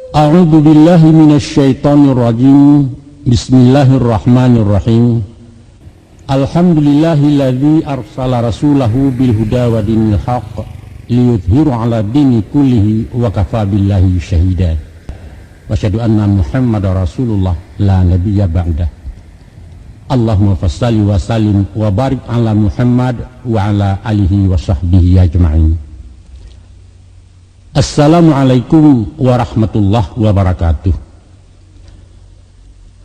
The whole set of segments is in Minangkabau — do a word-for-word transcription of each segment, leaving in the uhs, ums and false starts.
A'udzubillahi minasyaitonirrajim. Bismillahirrahmanirrahim. Alhamdulillahilladzi arsala rasulahu bil huda wa dinil haq liyudhhiru ala dini kullihi wa kafa billahi syahida. Wa asyhadu anna Muhammadar Rasulullah la nabiyya ba'dah. Allahumma fassalli wa sallim wa barik ala Muhammad wa ala alihi wa sahbihi ajma'in. Assalamualaikum warahmatullahi wabarakatuh.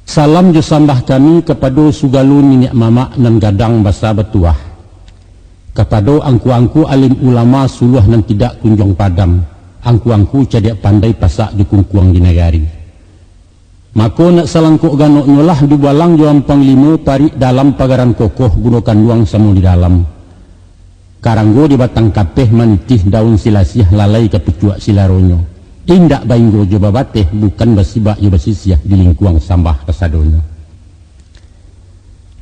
Salam jo sambah kami kapado sugalo niniak mamak nan gadang basa batuah, kapado angku-angku alim ulama suluah nan tidak kunjuang padam, angku-angku cadiak pandai pasak jo kungkuang di nagari. Mako nak salangkok ganoknyo lah dubalang jo ampang limo parik dalam pagaran kokoh guno kanduang samo di dalam. Karanggo di batang kapeh manitih daun silasiah lalai ka pucuak silaronyo. Indak bainggo jo babateh, bukan basibak jo basisiah di lingkuang sambah kasadonyo.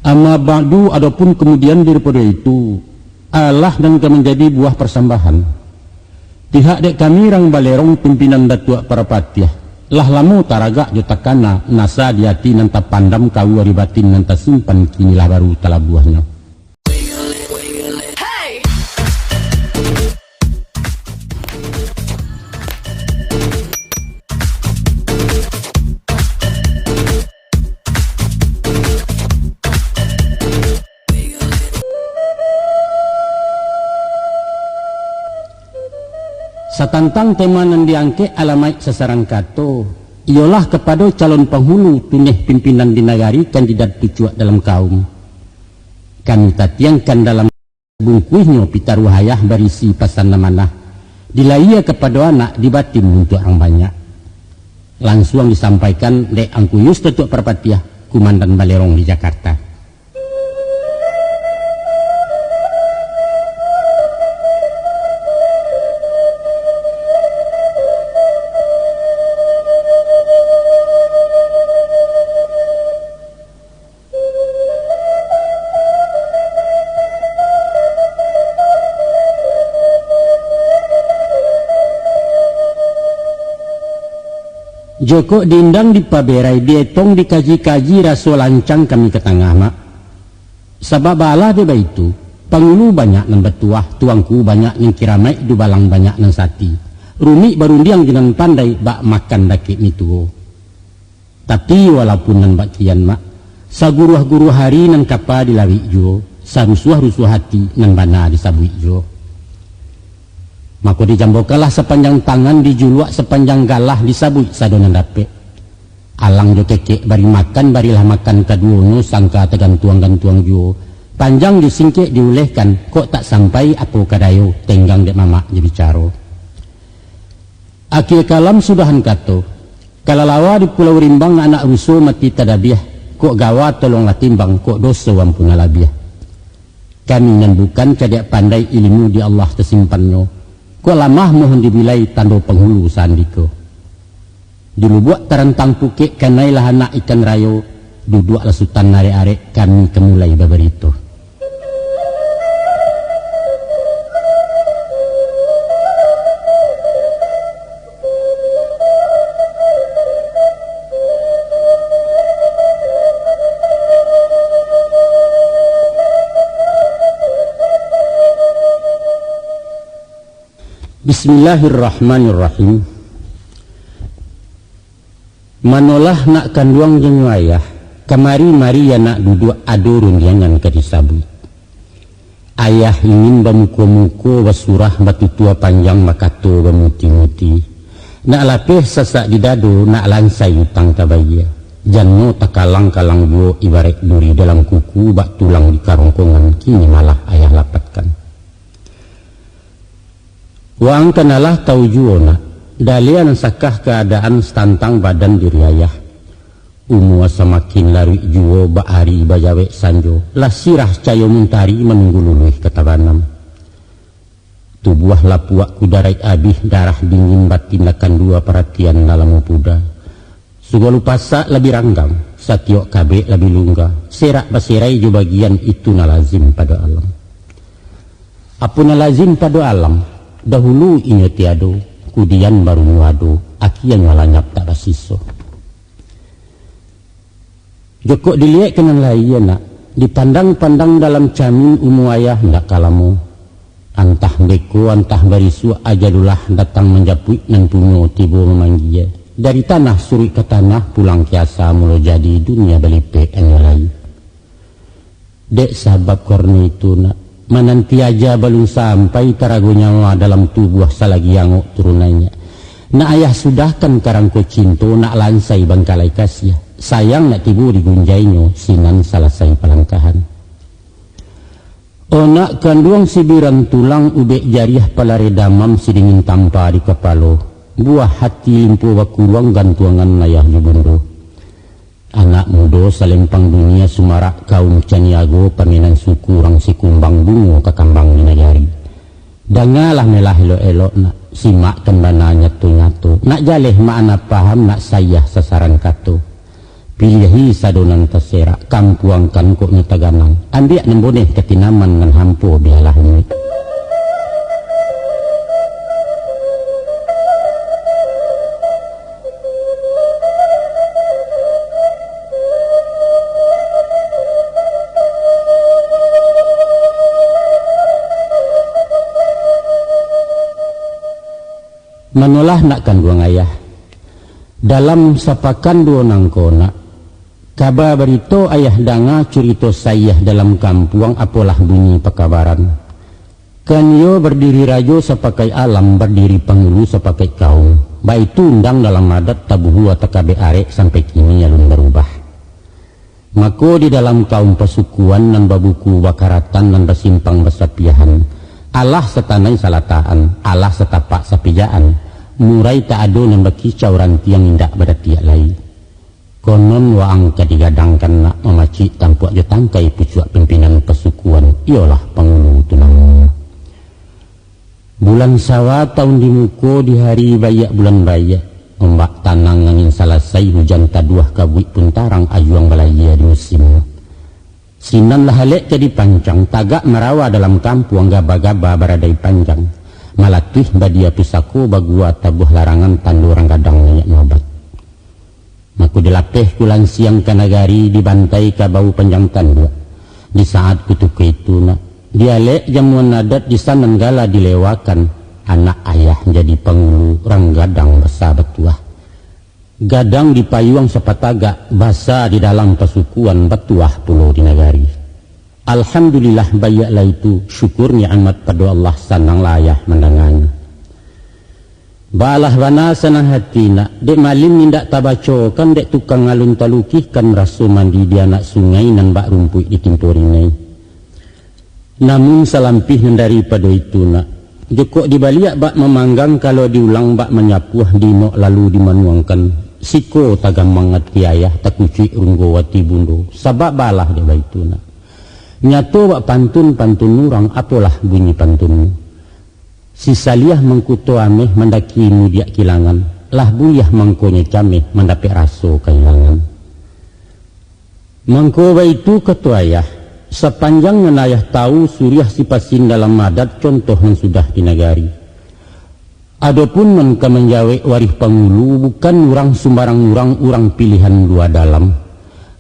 Amma ba'du, adopun kamudian daripado itu, alah nan ka manjadi buah parsambahan. Pihak dek kami rang Balerong pimpinan Datuak Parapatiah, lah lamo taragak jo takana nasa di ati nan tapandam kaua di batin nan tasimpan kini lah baru talabuahnyo. Satantang tema nan diangkek alamaik sasarang kato, iyolah kapado calon panghulu tuneh pimpinan di nagari kandidat pucuak dalam kaum. Kami tatiangkan dalam bungkuihnyo pitaruah ayah barisi pasan amanah, dilayia kapado anak, dibatin untuak urang banyak. Lansuang disampaikan dek Angku Yus Datuak Parpatiah, Kumandan Balerong di Jakarta. Jokok diundang dipaberai, dietong dikaji-kaji, raso lancang kami ka tangah, Mak. Sabab baalah dek baitu, pangulu banyak nan batuah, tuangku banyak nan kiramaik, dubalang banyak nan sati. Rumik barundiang jo nan pandai, bak makan dakek mi tuo. Tapi, walaupun nan bak kian, Mak, saguruah-guruah ari nan kapa dilawik juo, sarusuah-rusuah ati nan bana disabuik juo. Mako, dijambokanlah sapanjang tangan, dijuluak sapanjang galah, disabuik sado nan dapek. Alang jo kekek bari makan, barilah makan kaduonyo, sangka tagantuang-gantuang juo. Panjang jo singkek diulehkan, kok tak sampai apo ka dayo, tenggang dek mamak jo bicaro. Akie kalam sudahan kato, kalalawa di Pulau Rimbang, anak ruso mati tadabiah, kok gawa tolonglah timbang, kok doso ampunlah labiah. Kami nan bukan cadiak pandai, ilimu di Allah tasimpannyo, kok lamah mohon dibilai, tando panghulu sandiko. Di lubuak tarantang pukek, kanailah anak ikan rayo, duduaklah sutan arek-arek, kami ka mulai babarito. Bismillahirrahmanirrahim. Manolah nak kanduang janyo ayah, kamari-mari anak duduak, ado rundiangan ka disabuik. Ayah ingin bamuko-muko, basurah, batutua panjang, bakato bamuti-muti. Nak lapeh sasak di dado, nak lansai utang tabayia. Janyo takalang-kalang juo, ibaraik duri dalam kuku, bak tulang di karongkongan, kini malah ayah lapatkan. Waang kan alah tau juo, Nak, daliah nan sakah kaadaan satantang badan diri ayah. Umua samakin laruik juo, bak ari bajawek sanjo, lah sirah cayo mantari manunggu luluih ka tabanam. Tubuah lapuak kudaraik abih, darah dingin batin lah kandua, paratian lah lamo puda. Sagalo pasak lah bi ranggam, satiok kabek lah bi lungga, serak baserai jo bagian, itu nan lazim pado alam. Apo nan lazim pado alam, dahulu inyo tiado, kudian baru nyo ado, Akianyo lanyap tak basiso. Jokok diliek ka nan laie, nak. Dipandang-pandang dalam camin umua ayah ndak ka lamo. Antah beko, antah barisuak, ajalulah datang manjapuik, nan punyo tibo mamanggie. Dari tanah suruik ka tanah, pulang ka asa mulo jadi, dunia balipek anyo lai. Dek sabab karano itu, nak, mananti aja balun sampai, tarago nyawa dalam tubuah salagi angok turun naiak. Nak ayah sudahkan karangko cinto, nak lansai bangkalai kasiah. Sayang nak tibo di gunjainyo, sinan salasai palangkahan. Onak kanduang sibiran tulang, ubek jariah palareh damam, sidingin tampa di kapalo. Buah hati limpo bakuruang, gantuangan ayah jo bundo. Anak mudo salempang dunia, sumarak kaum caniago, paminan suku urang Sikumbang, bungo kakambang di nagari. Dangalah melah elok-elok, nak, simakkan bana nyato-nyato, nak jaleh makna paham, nak saiah sasaran kato. Piliahi sado nan taserak, kampuangkan kok nyo taganang, ambiak nan boneh ka tinaman, nan hampo bialah inuik. Manolah nak kanduang ayah. Dalam sapakan duo nangko, nak. Kaba barito ayah danga, curito saiah dalam kampuang, apolah bunyi pakabaran. Kan iyo bardiri rajo sapakaik alam, bardiri pangulu sapakaik kaum. Baitu undang dalam adat, tabuhua takabek arek, sampai kini alun barubah. Mako di dalam kaum pasukuan, nan babuku bakaratan, nan basimpang basapiahan, alah satanai salatakan, alah satapak sapijakan, murai tak ado nan bakicau, rantiang indak badatiak lai. Konon waang ka digadangkan, nak, mamacik tampuak jo tangkai, pucuak pimpinan pasukuan, iyolah pangulu tu namonyo. Bulan Sawa taun di muko, di hari baiak bulan baiak, ombak tanang angin salasai, hujan taduah kabuik pun tarang, ajuang balayia di musimnyo. Sinan lah alek ka dipancang, tagak marawa dalam kampuang, gaba-gaba baradai panjang, malatuih badia pusako, bagua tabuah larangan, tando urang gadang naiak nobat. Mako dilapeh kulansiang ka nagari, dibantai kabau panjang tanduak. Di saat kutiko itu, nak, dialek jamuan adat, di sanan gala dilewakan, anak ayah jadi pangulu, urang gadang basa batuah. Gadang dipayuang sapatagak, basa di dalam pasukuan, batuah pulo di nagari. Alhamdulillah, baiaklah itu, syukur nikmat pado Allah, sananglah ayah mandanganyo. Balah bana sanang hati, nak, dek malin indak tabacokan, dek tukang alun talukihkan, raso mandi di anak sungai, nan bak rumpuik ditimpo ringai. Namun salampih nan daripado itu, nak, jokok dibaliak bak mamanggang, kalau diulang bak manyapuah, diinok lalu dimanuangkan, siko tagamang ati ayah, takucuik runggo ati bundo, sabab balah dek baitu, nak. Nyato bak pantun, pantun urang, apolah bunyi pantunnyo. Si Saliah mangkuto ameh, mandaki mudiak kilangan, lah buliah mangkonyo cameh, mandapek raso kailangan. Mangko baitu kato ayah, sapanjang nan ayah tawu, suriah sipasin dalam adat, contoh nan sudah di nagari. Adopun nan ka manjawek warih pangulu, bukan urang sumbarang urang, urang pilihan lua dalam.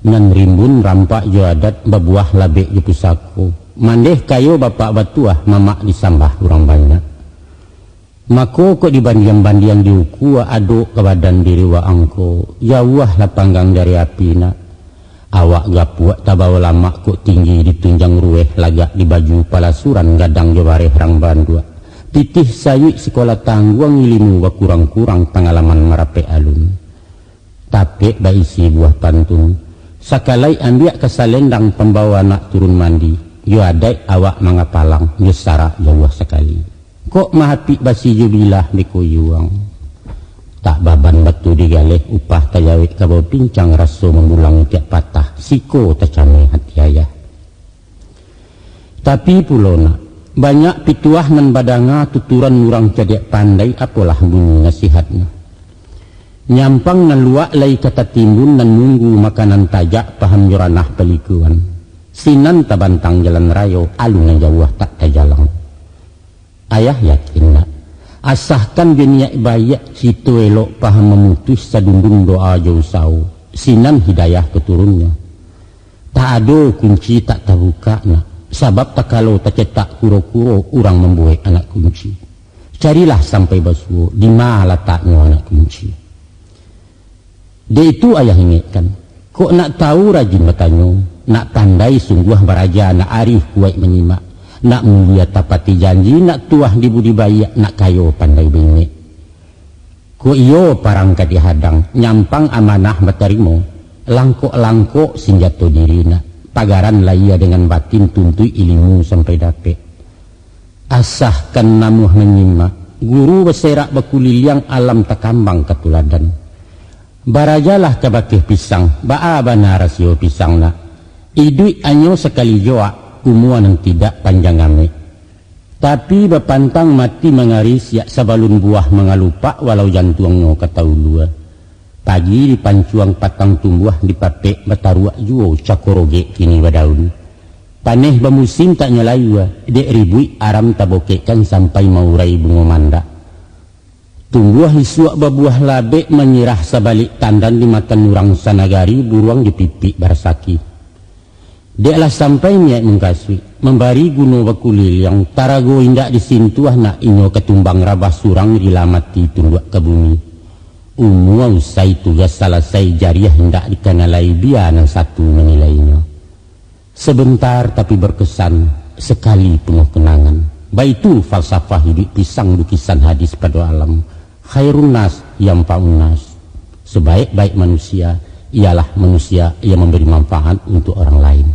Nan rimbun rampak jo adat, babuah labek jo pusako. Mandeh kayo bapak batuah, mamak disambah urang banyak. Mako kok dibandiang-bandiang, diukua adok ka badan diri waang ko, jauahlah panggang dari api, nak. Awak gapuak tabawo lamak, kok tinggi ditunjang ruweh, lagak di baju palasuran, gadang jo bareh rang banduak. Pitih sayuik sikolah tangguang, ilimu bakurang-kurang, pangalaman marapek alun. Tapek baisi buah pantun, sakalai ambiak ka salendang, pambawo anak turun mandi, jo adaik awak mangapalang, jo sarak jauah sakali. Kok mahapik basi jo bilah, beko juo ang. Tak baban batu digaleh, upah tajawek kabau pincang, raso mambulang tiak patah, siko tacameh hati ayah. Tapi pulo nak, banyak pituah nan badanga, tuturan urang cadiak pandai, apolah bunyi nasihatnyo. Nyampang nan luak lai ka tatimbun, nan nunggu makanan tajak, paham jo ranah palikuan. Sinan tabantang jalan rayo, alun nan jauah tak tajalang. Ayah yakin, nak, Asahkan jo niaik baiak, cito elok paham mamutuih, sadundun doa jo usaho, sinan hidayah ka turunnyo. Tak ado kunci tak tabukak nak, sabab takalo tacetak kuro-kuro urang mambuek anak kunci. Carilah sampai basuo, dima lataknyo anak kunci. Dek itu ayah ingekkan, kok nak tahu rajin batanyo, nak pandai sungguah baraja, nak arih kuaik manyimak, nak mulia tapati janji, nak tuah di budi baiak, nak kayo pandai baingek. Kok iyo parang ka dihadang, nyampang amanah batarimo, langkok-langkok sinjato diri nak, pagaran lahia dengan batin tuntuik ilimu sampai dapek. Asahkan namuah manyimak, guru baserak bakuliliang, alam takambang ka tuladan. Barajalah ka bakeh pisang, baa bana rasio pisang nak. Iduik anyo sakali joak, umua nan tidak panjang amek. Tapi bapantang mati mangari, siak sabalun buah mangalupak, walau jantuangnyo ka taulua. Pagi dipancuang patang tumbuah, dipapek bataruak juo, cako rogek kini badaun. Paneh bamusim tak nyo layua, dek ribuik aram tabokekkan sampai maurai bungo mandak. Tumbuah isuak babuah labek, manyirah sabalik tandan, dimakan urang sanagari, buruang jo pipik barasaki. Dek lah sampai niaik mangkasuik, mambari guno bakuliliang, tarago indak disintuah nak, inyo katumbang rabah surang, rila mati tunduak ka bumi. Umua usai tugas salasai, jariah indak dikana lai, bia nan satu manilainyo. Sebentar tapi berkesan, sekali penuh kenangan. Baitu falsafah iduik pisang, lukisan hadis pado alam. Khairun nas yanfa'un nas. Sebaik-baik manusia ialah manusia yang memberi manfaat untuk orang lain.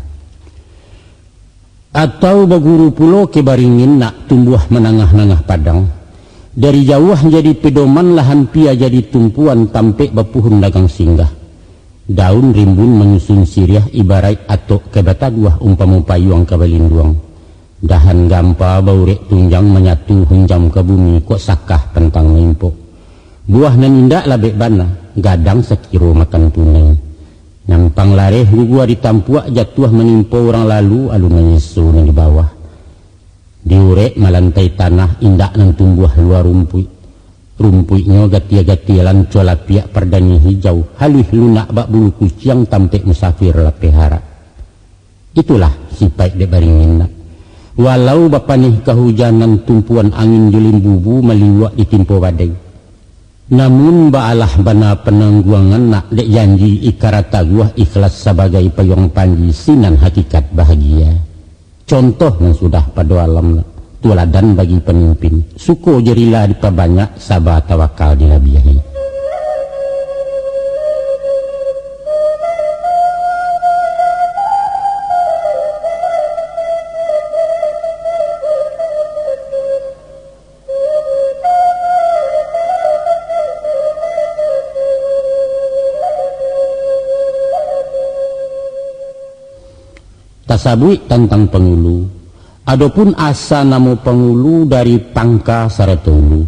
Atau baguru pulo ke baringin nak, tumbuah manangah-nangah padang. Dari jauah jadi pedoman, lah ampia jadi tumpuan, tampek bapuhun dagang singgah. Daun rimbun manyusun siriah, ibaraik atok ka bataguah, umpamo payuang ka balinduang. Dahan gampa baurek tunjang, manyatu hunjam ka bumi, kok sakah pantang maimpok. Buah nan indak labek bana, gadang sakiro makan punai. Nampang lareh gugua ditampuak, jatuah manimpo urang lalu, alun manyeso nan di bawah. Diurek malantai tanah, indak nan tumbuah lua rumpuik. Rumpuiknyo gatia-gatia, lanco lapiak pardani hijau, haluih lunak bak bulu kuciang, tampek musafir lapeh harak. Itulah sipaik dek baringin nak. Walau bapaneh kahujanan, tumpuan angin jo limbubu, maliwak ditimpo badai. Namun baalah bana panangguangan nak, dek janji ikara taguah, ikhlas sabagai payuang panji, sinan hakikat bahagia. Contoh nan sudah pado alam, tuladan bagi pamimpin. Suko jo rila dipabanyak, saba tawakal dilabiahi. Tasabuik tantang pangulu. Adopun asa namo pangulu dari pangka sarato ulu.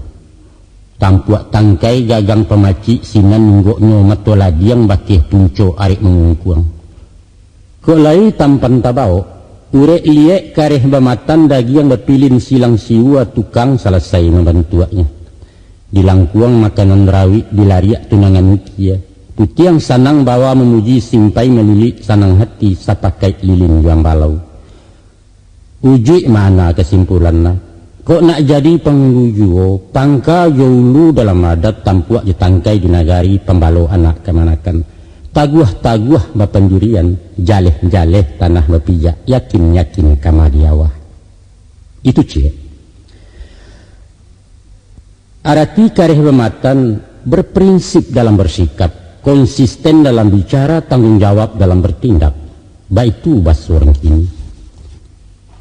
Tampuak tangkai gagang pamacik, sinan ninggoknyo mato ladiang, bakeh punco arek mangungkuang. Kok lai tampan tabawok, urek liek kareh bamatan, dagiang bapilin silang siwa, tukang salasai mambantuaknyo. Dilangkuang makanan rawik, dilariak tunangan ukia. Putiang sanang bawa mamuji, simpai malilik sanang hati, sapakaik lilin jo ambalau. Ujuik mana kasimpulanna? Kok nak jadi pangulu juo, pangka jo ulu dalam adat, tampuak jo tangkai di nagari, pambalo anak kamanakan. Taguah-taguah bapanjurian, jaleh-jaleh tanah bapijak, yakin-yakin kama di awah. Itu ciek. Arati kareh bamatan, berprinsip dalam bersikap, konsisten dalam bicara, tanggung jawab dalam bertindak. Baitu baso urang kini.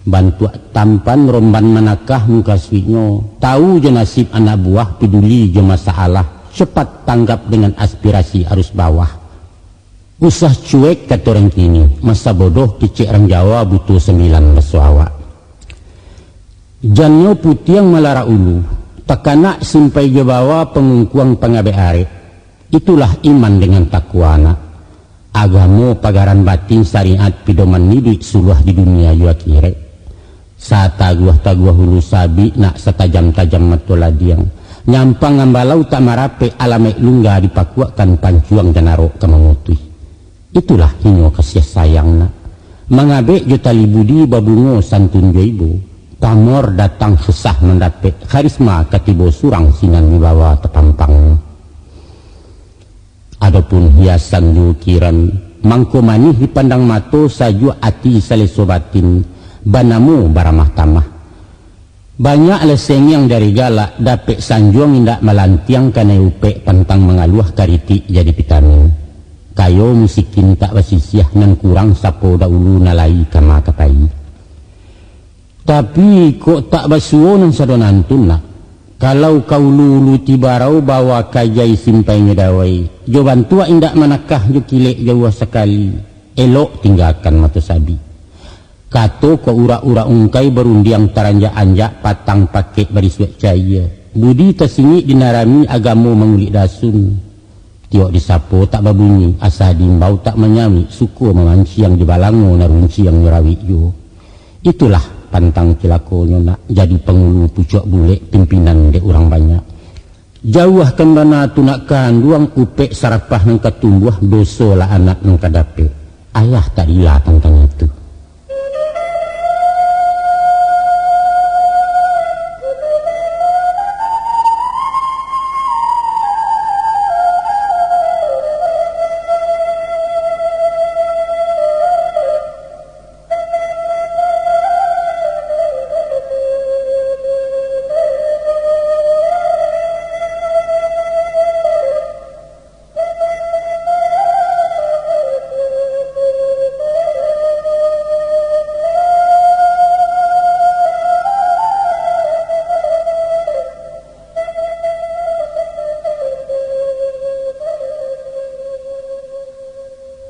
Bantuak tampan romban manakah mukasuiknyo, tahu jo nasib anak buah, peduli jo masalah, cepat tanggap dengan aspirasi arus bawah. Usah cuek, kato urang kini, masa bodoh kecek urang Jawa, buto sambilan baso awak. Jannyo putiang malarak ulu, takanak simpai jo bawa, pangungkuang pangabek arek. Itulah iman dengan takwa nak. Agamo pagaran batin, syariat pidoman iduik, suluah di dunia jo akhirat. Sataguah-taguah ulu sabik nak satajam-tajam mato ladiang. Nyampang ambalau tak marapek, alamaik lungga dipakuakkan pancuang jan arok ka mamutuih. Itulah inyo kasiah sayang nak. Mangabek jo tali budi babungo santun jo ibo. Pamor datang susah mandapek, karisma ka tibo surang sinan wibawa tapampang. Adopun hiasan jo ukiran, mangko manih dipandang mato, sajuak ati saleso batin, banamo baramah tamah. Banyak lah sengiang dari galak, dapek sanjuang indak malantiang, kanai upek pantang mangaluah, karitik jadi vitamin. Kayo musikin tak basisiah, nan kurang sapo dahulu, nan lai kama ka pai. Tapi, kok tak basuo nan sado nantun nak? Kalau ka ulu-ulu tibarau, bawa kajai simpainyo dawai, jo bantuak indak manakah, jo kilek jauah sakali, elok tinggakan mato sabik. Kato kok urak-urak ungkai, barundiang taranjak-anjak, patang pakek barisuak caia. Budi tasingik dinarami, agamo mangulik dasun. Tiok disapo tak babunyi, asa diimbau tak manyauik, suko mamanciang di balango, nan runciang nyo rawik juo. Itulah pantang cilakonyo nak, jadi pangulu pucuak bulek, pimpinan dek urang banyak. Jauahkan bana tu nak kanduang, upek sarapah nan ka tumbuah, doso lah anak nan ka dapek. Ayah tak rila tantang itu.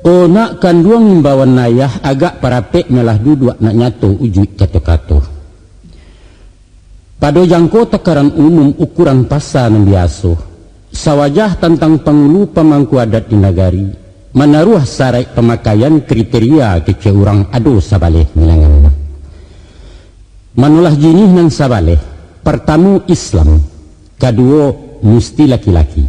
O nak kanduang, imbauan ayah agak parapek, malah duduak nak nyato ujuik kato-kato. Pado jangko takaran umum, ukuran pasa nan biaso, sawajah tantang pangulu pamangku adat di nagari, manaruah saraik pamakaian, kriteria kecek urang ado sabaleh bilangan. Manolah jinih nan sabaleh, partamo Islam, kaduo musti laki-laki,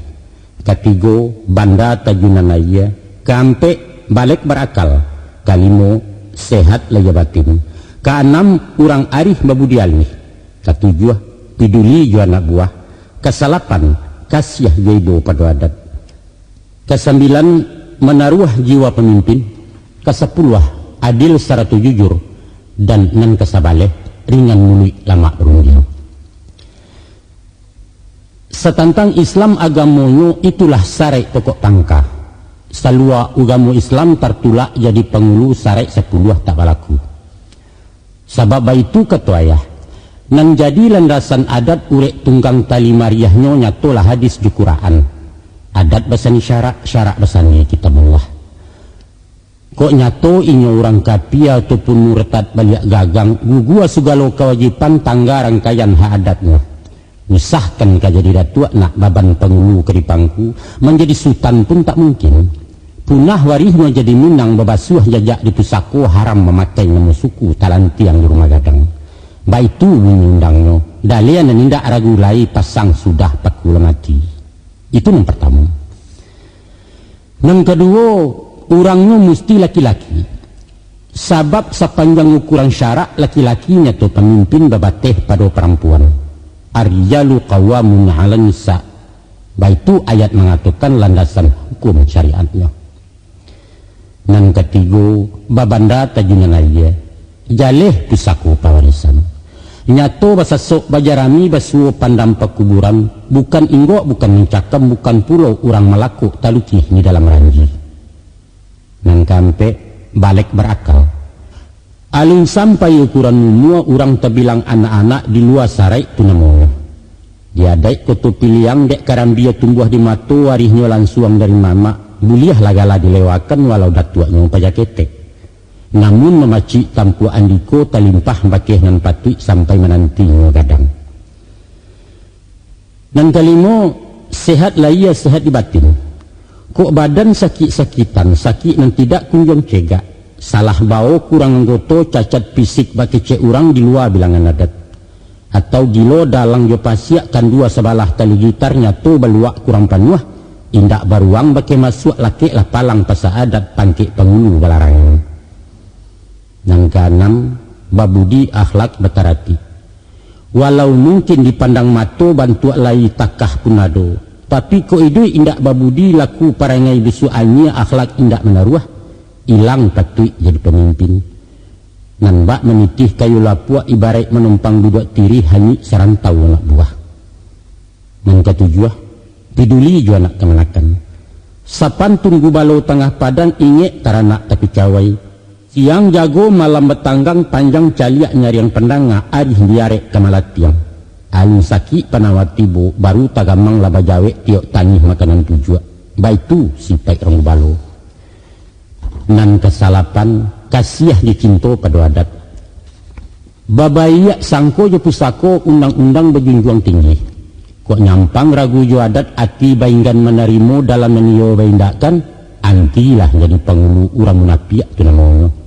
katigo banda tajunan aia, kaampek balek barakal, kalimo sehat lahia batin, kaanam urang arih babudi alih, katujuah piduli jo anak buah, kasalapan kasiah jo ibo pado adat. Kasambilan, manaruah jiwa pamimpin. Kasapuluah, adil sarato jujur. Dan nan kasabaleh, ringan muluik lamak barundiang. Satantang Islam agamonyo, itulah saraik pokok pangka. Salua ugamo Islam tartulak, jadi pangulu saraik sapuluah tak balaku. Sabab baitu kato ayah, nan jadi landasan adat, urek tunggang tali mariahnyo, nyatolah hadis jo Quran. Adat basandi syarak, syarak basandi Kitabullah. Kok nyato inyo urang kapia ataupun murtad baliak gagang, gugua sugalo kawajiban, tangga rangkaian hak adatnyo. Usahkan ka jadi datuak nak, baban pangulu ka dipangku, manjadi sutan pun tak mungkin. Punah warihnyo jadi Minang, babasuah jajak di pusako, haram mamakai namo suku, talantiang di rumah gadang. Baitu bunyi undangnyo, daliah nan indak ragu lai, pasang sudah paku lah mati. Itu nan partamo. Nan kaduo, urangnyo musti laki-laki. Sabab sapanjang ukuran syarak, laki-laki nyato pamimpin, babateh pado parampuan. Ar-rijalu qawwamuna 'alan nisa. Baitu ayat mangatokan landasan hukum syariatnyo. Nan katigo, babanda tajunan aia, jaleh pusako pawarisan. Nyato basasok bajarami, basuo pandam pakuburan, bukan inggok, bukan mancakam, bukan pulo urang malakok talukih di dalam ranji. Nan kaampek, balek barakal. Alun sampai ukuran umua, urang tabilang anak-anak, di lua saraik tu namonyo. Di adaik Koto Piliang, dek karambia tumbuah di mato, warihnyo lansuang dari mamak, buliahlah gala dilewakan walau datuaknyo paja ketek. Namun mamacik tampuak andiko, talimpah bakeh nan patuik, sampai manantinyo gadang. Nan kalimo, sehat lahia, sehat di batin. Kok badan sakik-sakitan, sakik nan tidak kunjuang cegak, Salah bao kurang anggoto, cacat pisik bakecek urang di lua bilangan adat. Atau gilo dalang jo pasiak, kandua sabalah tali gitar nyato baluak kurang panuah, indak baruang bakeh masuak, lakeklah palang pasak adat, pangkek pangulu balarangan. Nan kaanam, babudi akhlak batarati. Walau mungkin dipandang mato bantuak lai takah pun ado, tapi kok iduik indak babudi, laku parangai bisuak anyia, akhlak indak manaruah, ilang patuik jadi pamimpin. Nan bak manitih kayu lapuak, ibaraik manumpang duduak tirih, hanyuik sarantau anak buah. Nan katujuah, piduli jo anak kamanakan. Sapantun gubalo tangah padang, ingek taranak takucawai. Siang jago malam batanggang, panjang caliak nyariang pandanga, arih diarek ka malatiang. Alun sakik panawa tibo, baru tagamang lah bajawek, tiok tangih makanan tujuak. Baitu sipaik rang gubalo. Nan kasalapan, kasiah jo cinto pado adat. Babaiak sangko jo pusako, undang-undang bajunjuang tinggi. Kok nyampang ragu jo adat, ati bainggan manarimo, dalam nan iyo baindakkan, antilah jadi pangulu, urang munapiak tu namonyo.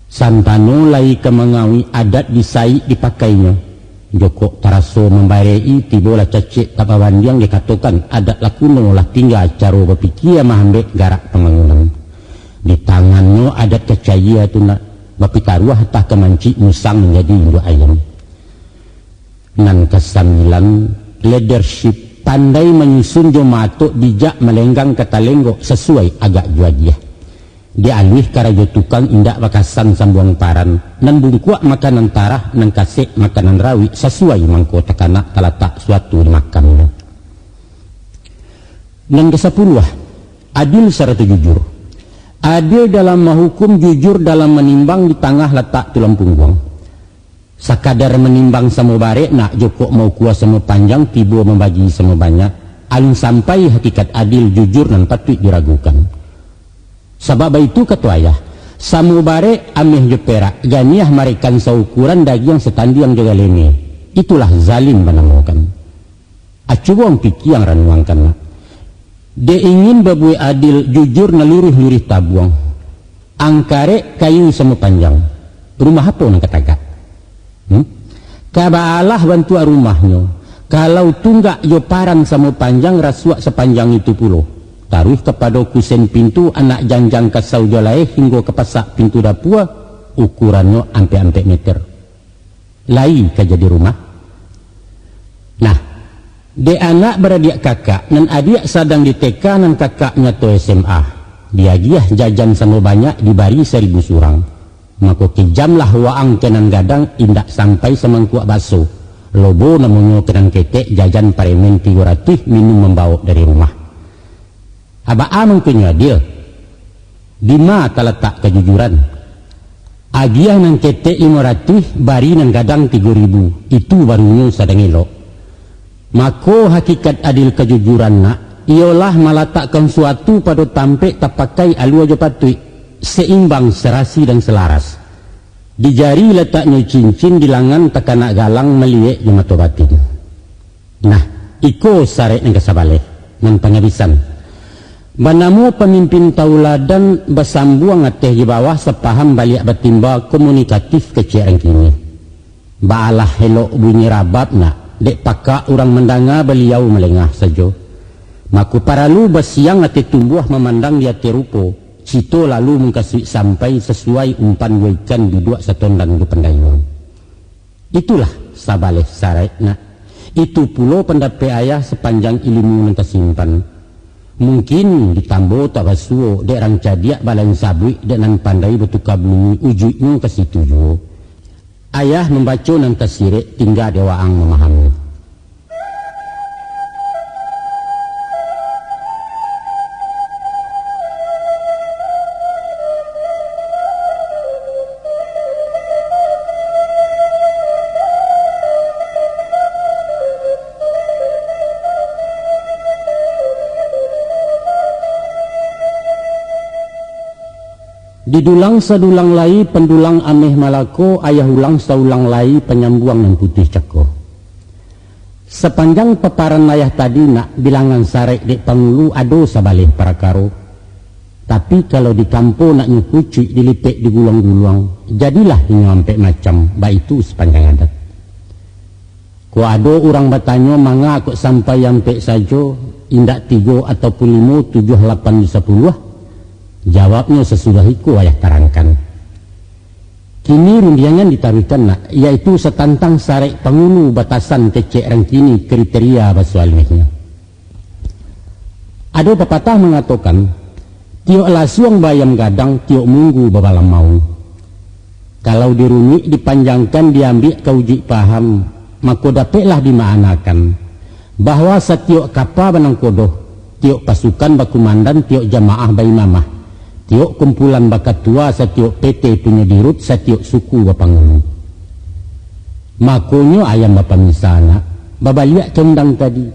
Santano lai ka mangauik, adat disaik dipakainyo. Jokok taraso mambarek-i, tibolah cacek tak babandiang, dikatokan adat lah kuno, lah tingga caro bapikia, mahambek garak pambangunan. Di tangannyo adat ka cayia tu nak, bapitaruah tah ka mancik, musang manjadi induak ayam. Nan kasambilan, leadership, pandai manyusun jo maatok, bijak malenggang ka talenggok, sasuai agak jo agiah. Di aluih karajo tukang, indak bakasan sambuang paran, nan bungkuak makanan tarah, nan kasek makanan rawik, sasuai mangko takanak, talatak suatu di makamnyo. Nan kasapuluah, adil sarato jujur. Adil dalam mahukum, jujur dalam manimbang, di tangah latak tulang pungguang. Sakadar manimbang samo barek nak, jokok maukua samo panjang, tibo mambagi samo banyak, alun sampai hakikat adil jujur nan patuik diragukan. Sabab baitu kato ayah, samo barek ameh jo perak, ganiah marekan saukuran, dagiang satandiang jo galenge. Itulah zalim banamokan. A, cubo ang pikia, ang ranuangkan nak. Dek ingin babuek adil, jujur, nan luruih-luruih tabuang. Ang karek kayu samo panjang, rumah apo nan ka tagak? Hmm? Ka baalah bantuak rumahnyo, kalau tunggak jo paran samo panjang, rasuak sapanjang itu pulo. Taruih kapado kusen pintu, anak janjang kasau jo laeh, hinggo ka pasak pintu dapua, ukurannyo ampek-ampek meter. Lai ka jadi rumah. Nah, dek anak baradiak kakak, nan adiak sadang di T K, nan kakak nyato S M A, diagiah jajan samo banyak, dibari saribu surang. Mako, kijamlah waang ka nan gadang, indak sampai samangkuak baso. Lobo namonyo ka nan ketek, jajan paremen tigo ratuih, minum mambawok dari rumah. Baa mangkonyo adil? Dima talatak kajujuran? Agiah nan ketek limo ratuih, bari nan gadang tigo ribu, itu barunyo sadang elok. Mako, hakikat adil kajujuran nak, iyolah malatakkan suatu pado tampek tapakai, alua jo patuik, seimbang, serasi, dan selaras. Di jari lataknyo cincin, di langan takanak galang, maliek jo mato batin. Nah, iko sarek nan kasabaleh, nan pangabisan. Banamo pamimpin tauladan, basambuang ateh jo bawah, sapaham baliak batimba, komunikatif kecek rang kini. Baalah elok bunyi rabab nak, dek pakak urang mandanga, baliau malengah sajo. Mako paralu basiang ateh tumbuah, mamandang di ateh rupo, cito lalu mukasuik sampai, sasuai umpan jo ikan, biduak satondan jo pandayuang. Itulah sabaleh sarek nak. Itu pulo pandapek ayah, sapanjang ilimu nan tasimpan. Mungkin ditambo tak basuo, dek rang cadiak balain sabuik, dek nan pandai batuka bunyi, ujuiknyo ka situ juo. Ayah mambaco nan tasirek, tingga dek waang mamahami. Didulang sadulang lai, pandulang ameh Malako, ayah ulang saulang lai, panyambuang nan putih cako. Sapanjang paparan ayah tadi nak, bilangan sarek dek pangulu, ado sabaleh parakaro. Tapi kalau di kampo naknyo kucuik dilipek diguluang-guluang, jadilah inyo ampek macam, baitu sapanjang adat. Kok ado urang batanyo manga kok sampai ampek sajo, indak tigo ataupun limo, tujuah, lapan, jo sapuluah, jawabnyo sasudah iko ayah tarangkan. Kini rundiangan ditaruihkan nak, yaitu satantang sarek pangulu batasan kecek rang kini kriteria baso aluihnyo. Ado papatah mangatokan, tiok lasuang baayam gadang, tiok munggu babalamau. Kalau dirunuik dipanjangkan diambiak ka ujuik paham, mako dapeklah dimaanakan, bahwa satiok kapa banangkodoh, tiok pasukan bakumandan, tiok jamaah baimamah, tiok kumpulan bakatua, satiok P T punyo dirut, satiok suku bapangulu. Makonyo ayam bapamisa nak, babaliak ka undang tadi,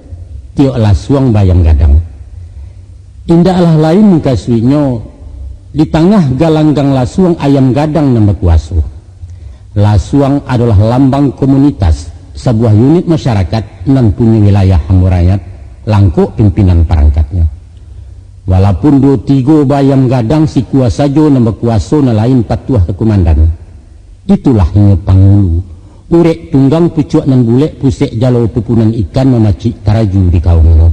tiok lasuang baayam gadang. Indaklah lain mukasuiknyo, di tangah galanggang lasuang ayam gadang nan bakuaso. Lasuang adolah lambang komunitas, sabuah unit masyarakat nan punyo wilayah hambo rakyat, langkok pimpinan parangkatnyo. Walaupun duo tigo baayam gadang, sikua sajo nan bakuaso, nan lain patuah ka kumandan. Itulah inyo pangulu, urek tunggang pucuak nan bulek, pusek jalo pupunan ikan, mamacik taraju di kaumnyo.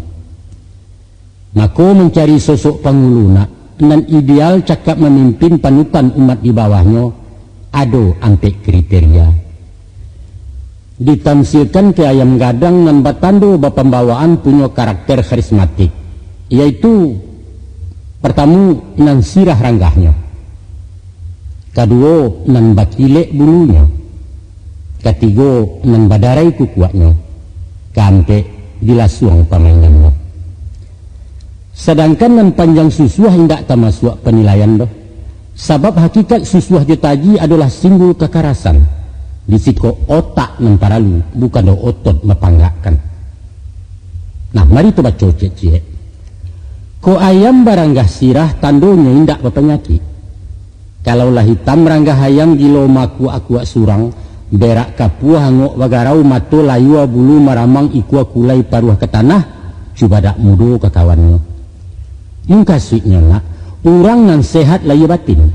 Mako mancari sosok pangulu nak, nan ideal cakap mamimpin panutan umat di bawahnyo, ado ampek kriteria. Ditamsiakan ka ayam gadang nan batando bapambawaan punyo karakter kharismatik, yaitu, partamo, nan sirah ranggahnyo, kaduo, nan bakilek bulunyo, katigo, nan badarai kukuaknyo, kaampek, dilasuang pamainannyo. Sadangkan nan panjang susuah indak tamasuak panilaian doh. Sabab hakikat susuah jo taji adolah simbol kakarasan. Di siko otak nan paralu, bukan doh otot mapanggakkan. Nah, mari tabaco ciek-ciek. Kok ayam baranggah sirah, tandonyo indak bapanyakik. Kalau lah itam ranggah ayam, gilo makuak-akuak surang, berak kapuah angok bagarau, mato layua bulu maramang, ikua kulai paruah ka tanah, cubadak mudo ka kawannyo. Mukasuiknyo nak, urang nan sehat lahia batin.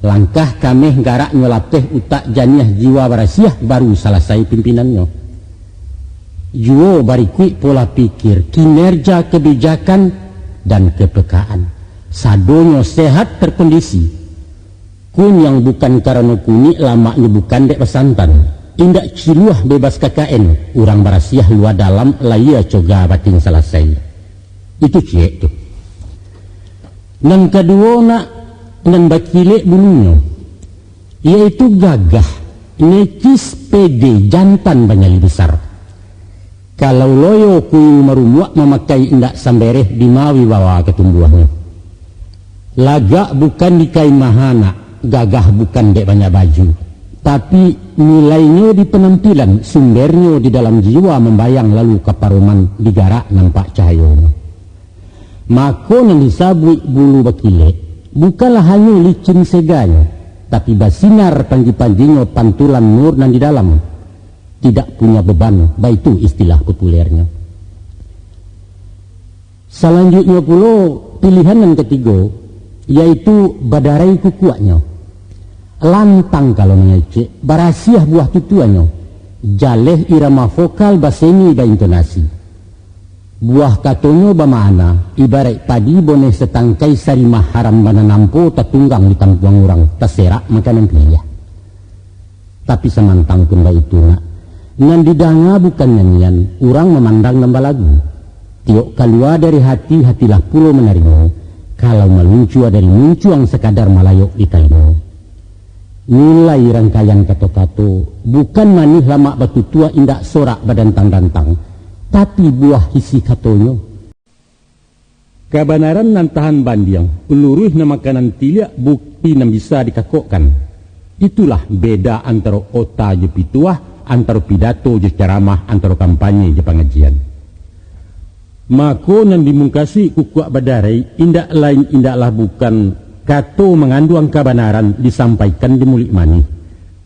Langkah kameh garaknyo lapeh, utak janiah jiwa barasiah, baru salasai pimpinannyo. Juo barikuik pola pikir, kinerja, kebijakan, dan kepekaan. Sadonyo sehat terkondisi. Kuniang bukan karano kunik, lamaknyo bukan dek basantan. Indak ciluah bebas K K N, urang barasiah lua dalam, lahia coga batin salasai. Itu ciek tu. Nan kaduo nak, nan bakilek bulunyo, yaitu gagah, necis, pede, jantan, banyali besar. Kalau loyo kuyuang marumuak, mamakai indak sambereh, dima wibawa ka tumbuahnyo. Lagak bukan di kain maha nak, gagah bukan dek banyak baju, tapi nilainyo di panampilan, sumbernyo di dalam jiwa, mambayang lalu ka paroman, di garak nampak cahayonyo. Mako nan disabuik bulu bakilek, bukanlah hanyo licin seganyo, tapi basinar panji-panjinyo, pantulan nur nan di dalam. Tidak punya beban, baitu istilah populernyo. Salanjuiknyo pulo, pilihan nan katigo, yaitu badarai kukuaknyo. Lantang kalau mangecek, barasiah buah tutuannyo, jaleh irama vokal, baseni baintonasi. Buah katonyo bamakna, ibaraik padi boneh satangkai, sarimah haram bana nampo, tatunggang di tampuang urang, taserak makanan piliah. Tapi samantang pun baitu nak, nan didanga bukan nyanyian, urang mamandang nan balagu. Tiok kalua dari hati, hatilah pulo manarimo, kalau maluncua dari muncuang, sakadar malayok di talingo. Nilai rangkaian kato-kato, bukan manih lamak batutua, indak sorak badantang-dantang, tapi buah isi katonyo. Kabanaran nan tahan bandiang, luruih nan makanan tiliak, bukti nan bisa dikakokkan. Itulah beda antaro ota jo pituah, antaro pidato jo caramah, antaro kampanye jo pangajian. Mako, nan dimungkasuik kukuak badarai, indak lain indaklah bukan kato manganduang kabanaran disampaikan di muluik manih.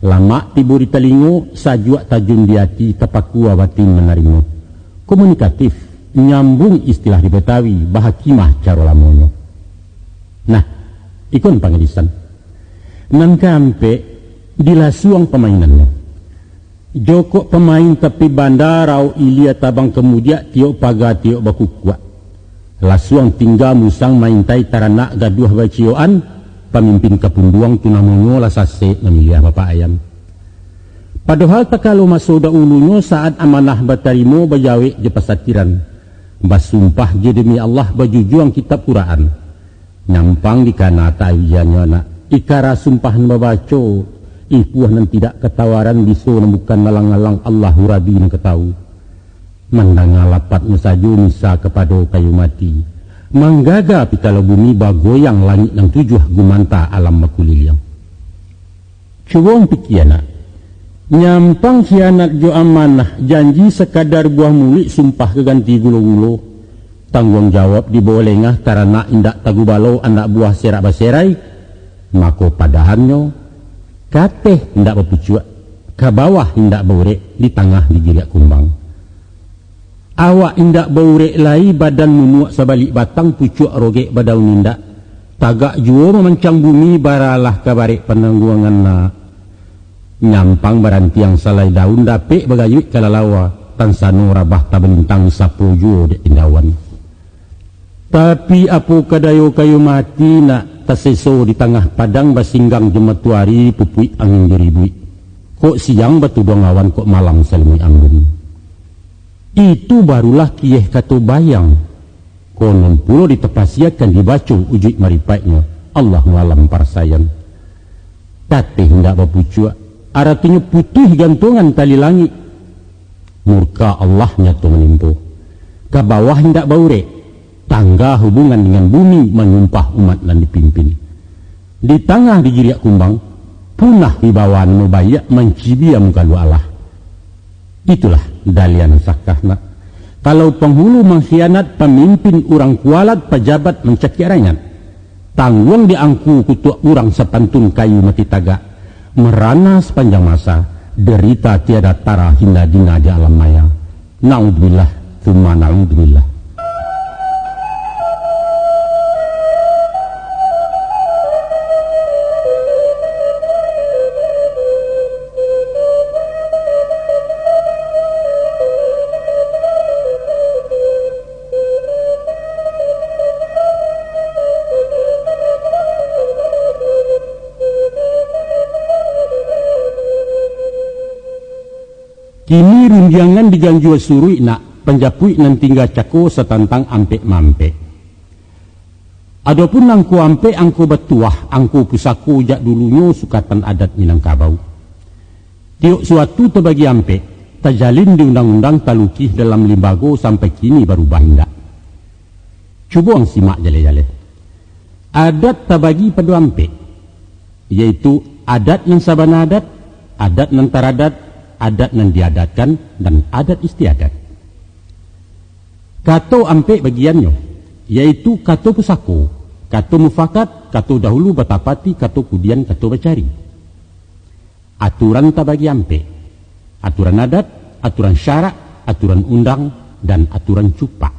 Lamak tibo di talingo, sajuak tajun di ati, tapakua batin manarimo. Komunikatif, nyambung istilah di Betawi, bahakimah caro lamonyo. Nah, ikon pangadisan. Nan kaampek, dilasuang pamainannyo. Jokok pamain tapi banda, raok ilia tabang kamudiak, tiok paga tiok bakukuak. Lasuang tingga musang maintai taranak gaduah baciyokan, pamimpin kapunduang tu namonyo lah sasek mamiliah bapak ayam. Padohal takalo maso daulunyo saat amanah batarimo bajawek jo pasatiran, basumpah jo demi Allah bajujuang kitab Quraan. Nyampang dikana taijannyo nak, ikara sumpah nan babaco, ipuah nan tidak katawaran biso nan bukan alang-alang Allahu Rabi nan katawu. Mandanga lapatnyo sajo misa kapado kayu mati, manggaga pitalo bumi bagoyang langik nan tujuah gumanta alam bakuliliang. Cubo pikia nak, nyampang khianat jo amanah, janji sakadar buah muluik sumpah ka ganti gulo-gulo, tangguang jawab dibawa lengah taranak indak tagubalo anak buah serak baserai, mako padahannyo, kateh indak bapucuak, ka bawah indak baurek, di tangah digiriak kumbang. Awak indak baurek lai, badan munuak sabalik batang, pucuak rogek badaun indak, tagak juo mamancang bumi, baralah ka barek panangguangan nak. Nyampang barantiang salai daun, dapek bagayuik kalalawa, tansano rabah tabalintang, disapo juo dek indawan. Tapi apo ka dayo kayu mati nak, taseso di tangah padang, basinggang jo matoari, pupuik angin jo ribuik. Kok siang batuduang awan, kok malam salimuik ambun. Itu barulah kieh kato bayang. Konon pulo ditapasiakan, dibaco ujuik maripaiknyo, Allahu alam parasaian. Kateh indak bapucuak, aratinyo putuih gantuangan tali langik. Murka Allah nyato manimpo. Ka bawah indak baurek, tangga hubungan dengan bumi, manyumpah umat nan dipimpin. Di tangah digiriak kumbang, punah wibawa namo baiak, mancibia mukaluak Allah. Itulah daliah nan sakah nak. Kalau panghulu mangkhianat, pamimpin urang kualat, pajabat mancakiak rakyat. Tangguang di angku kutuak urang, sapantun kayu mati tagak, marana sapanjang masa, darita tiada tara, hina dina di alam maya. Naudzubillah, tsumma naudzubillah. Kini rundiangan diganjua suruik nak, panjapuik nan tingga cako satantang ampek-mampek. Adopun angko ampek, angko batuah, angko pusako jak dulunyo sukatan adat Minangkabau. Tiok suatu tabagi ampek, tajalin di undang-undang, talukih dalam limbago, sampai kini barubah indak. Cubo ang simak jaleh-jaleh. Adat tabagi pado ampek, yaitu adat nan sabana adat, adat nan taradat, adat nan diadatkan, dan adat istiadat. Kato ampek bagiannyo, yaitu kato pusako, kato mufakat, kato dahulu batapati, kato kudian, kato bacari. Aturan tabagi ampek, aturan adat, aturan syarak, aturan undang, dan aturan cupak.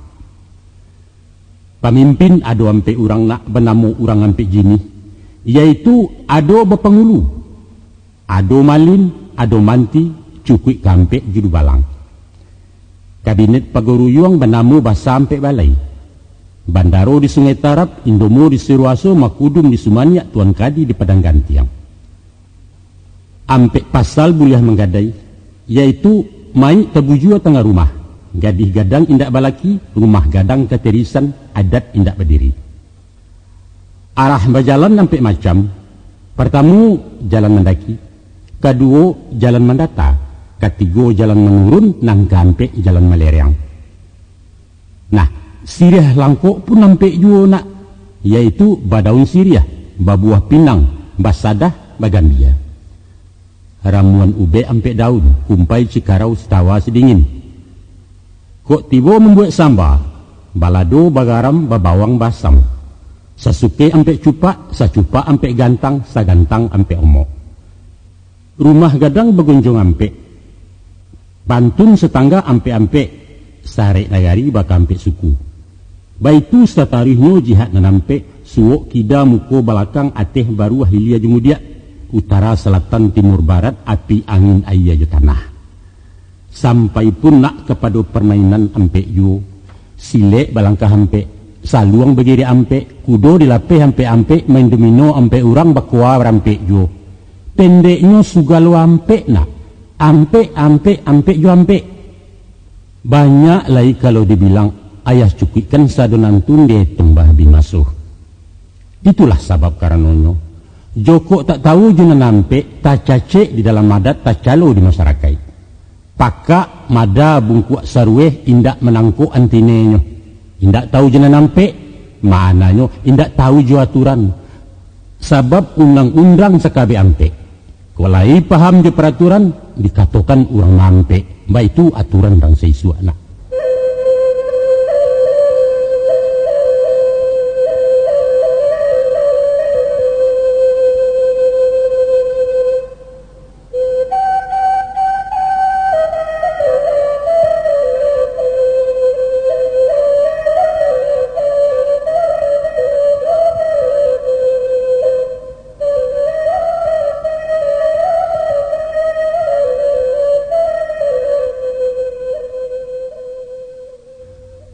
Pamimpin ado ampek urang nak, banamo urang ampek jinih, yaitu ado bapangulu, ado malin, ado manti, cukuik ka ampek julubalang. Kabinet paguruyuang banamo basa ampek balai. Bandaro di Sungai Tarab, Indomo di Siruaso, Makudum di Sumaniak, Tuan Kadi di Padang Gantiang. Ampek pasal buliah manggadai, yaitu maik tabujua tangah rumah, gadih gadang indak balaki, rumah gadang katirisan, adat indak badiri. Arah bajalan ampek macam, partamo, jalan mandaki, kaduo, jalan mandata, katigo, jalan manurun, nan kaampek, jalan malereang. Nah, siriah langkok pun ampek juo nak, yaitu badaun siriah, babuah pinang, basadah, bagambia. Ramuan ubek ampek daun, kumpai cikarau satawa sidingin. Kok tibo mambuek samba, balado bagaram, babawang baasam. Sasukek ampek cupak, sacupak ampek gantang, sagantang ampek omok. Rumah gadang bagonjong ampek, pantun satangga ampek-ampek, sarek nagari bakaampek suku. Baitu sataruihnyo jihad nan ampek, Suok kida muko balakang, ateh baruah hilia jo mudiak, utara salatan timur barat, api angin aia jo tanah. Sampai pun nak kapado parmainan ampek juo. Silek balangkah ampek, saluang bagirek ampek, kudo dilapeh ampek-ampek, main domino ampek urang, bakoa barampek juo. Pendeknyo sugalo ampek nak, ampek, ampek, ampek juo ampek. Banyak lai kalau dibilang, ayah cukuikkan sadonan tundeh tumbah bimasuh. Itulah sabab karanonyo, jokok tak tahu jo nan ampek, tacacek di dalam adat, tacalo di masarakaik. Pakak mada bungkuak sarueh, indak manangkok antinenyo. Indak tahu jo nan ampek, maknanyo indak tahu jo aturan. Sabab undang-undang sakabek ampek. Kok lai paham jo paraturan, dikatokan urang mampek. Baitu aturan urang saisuak nak.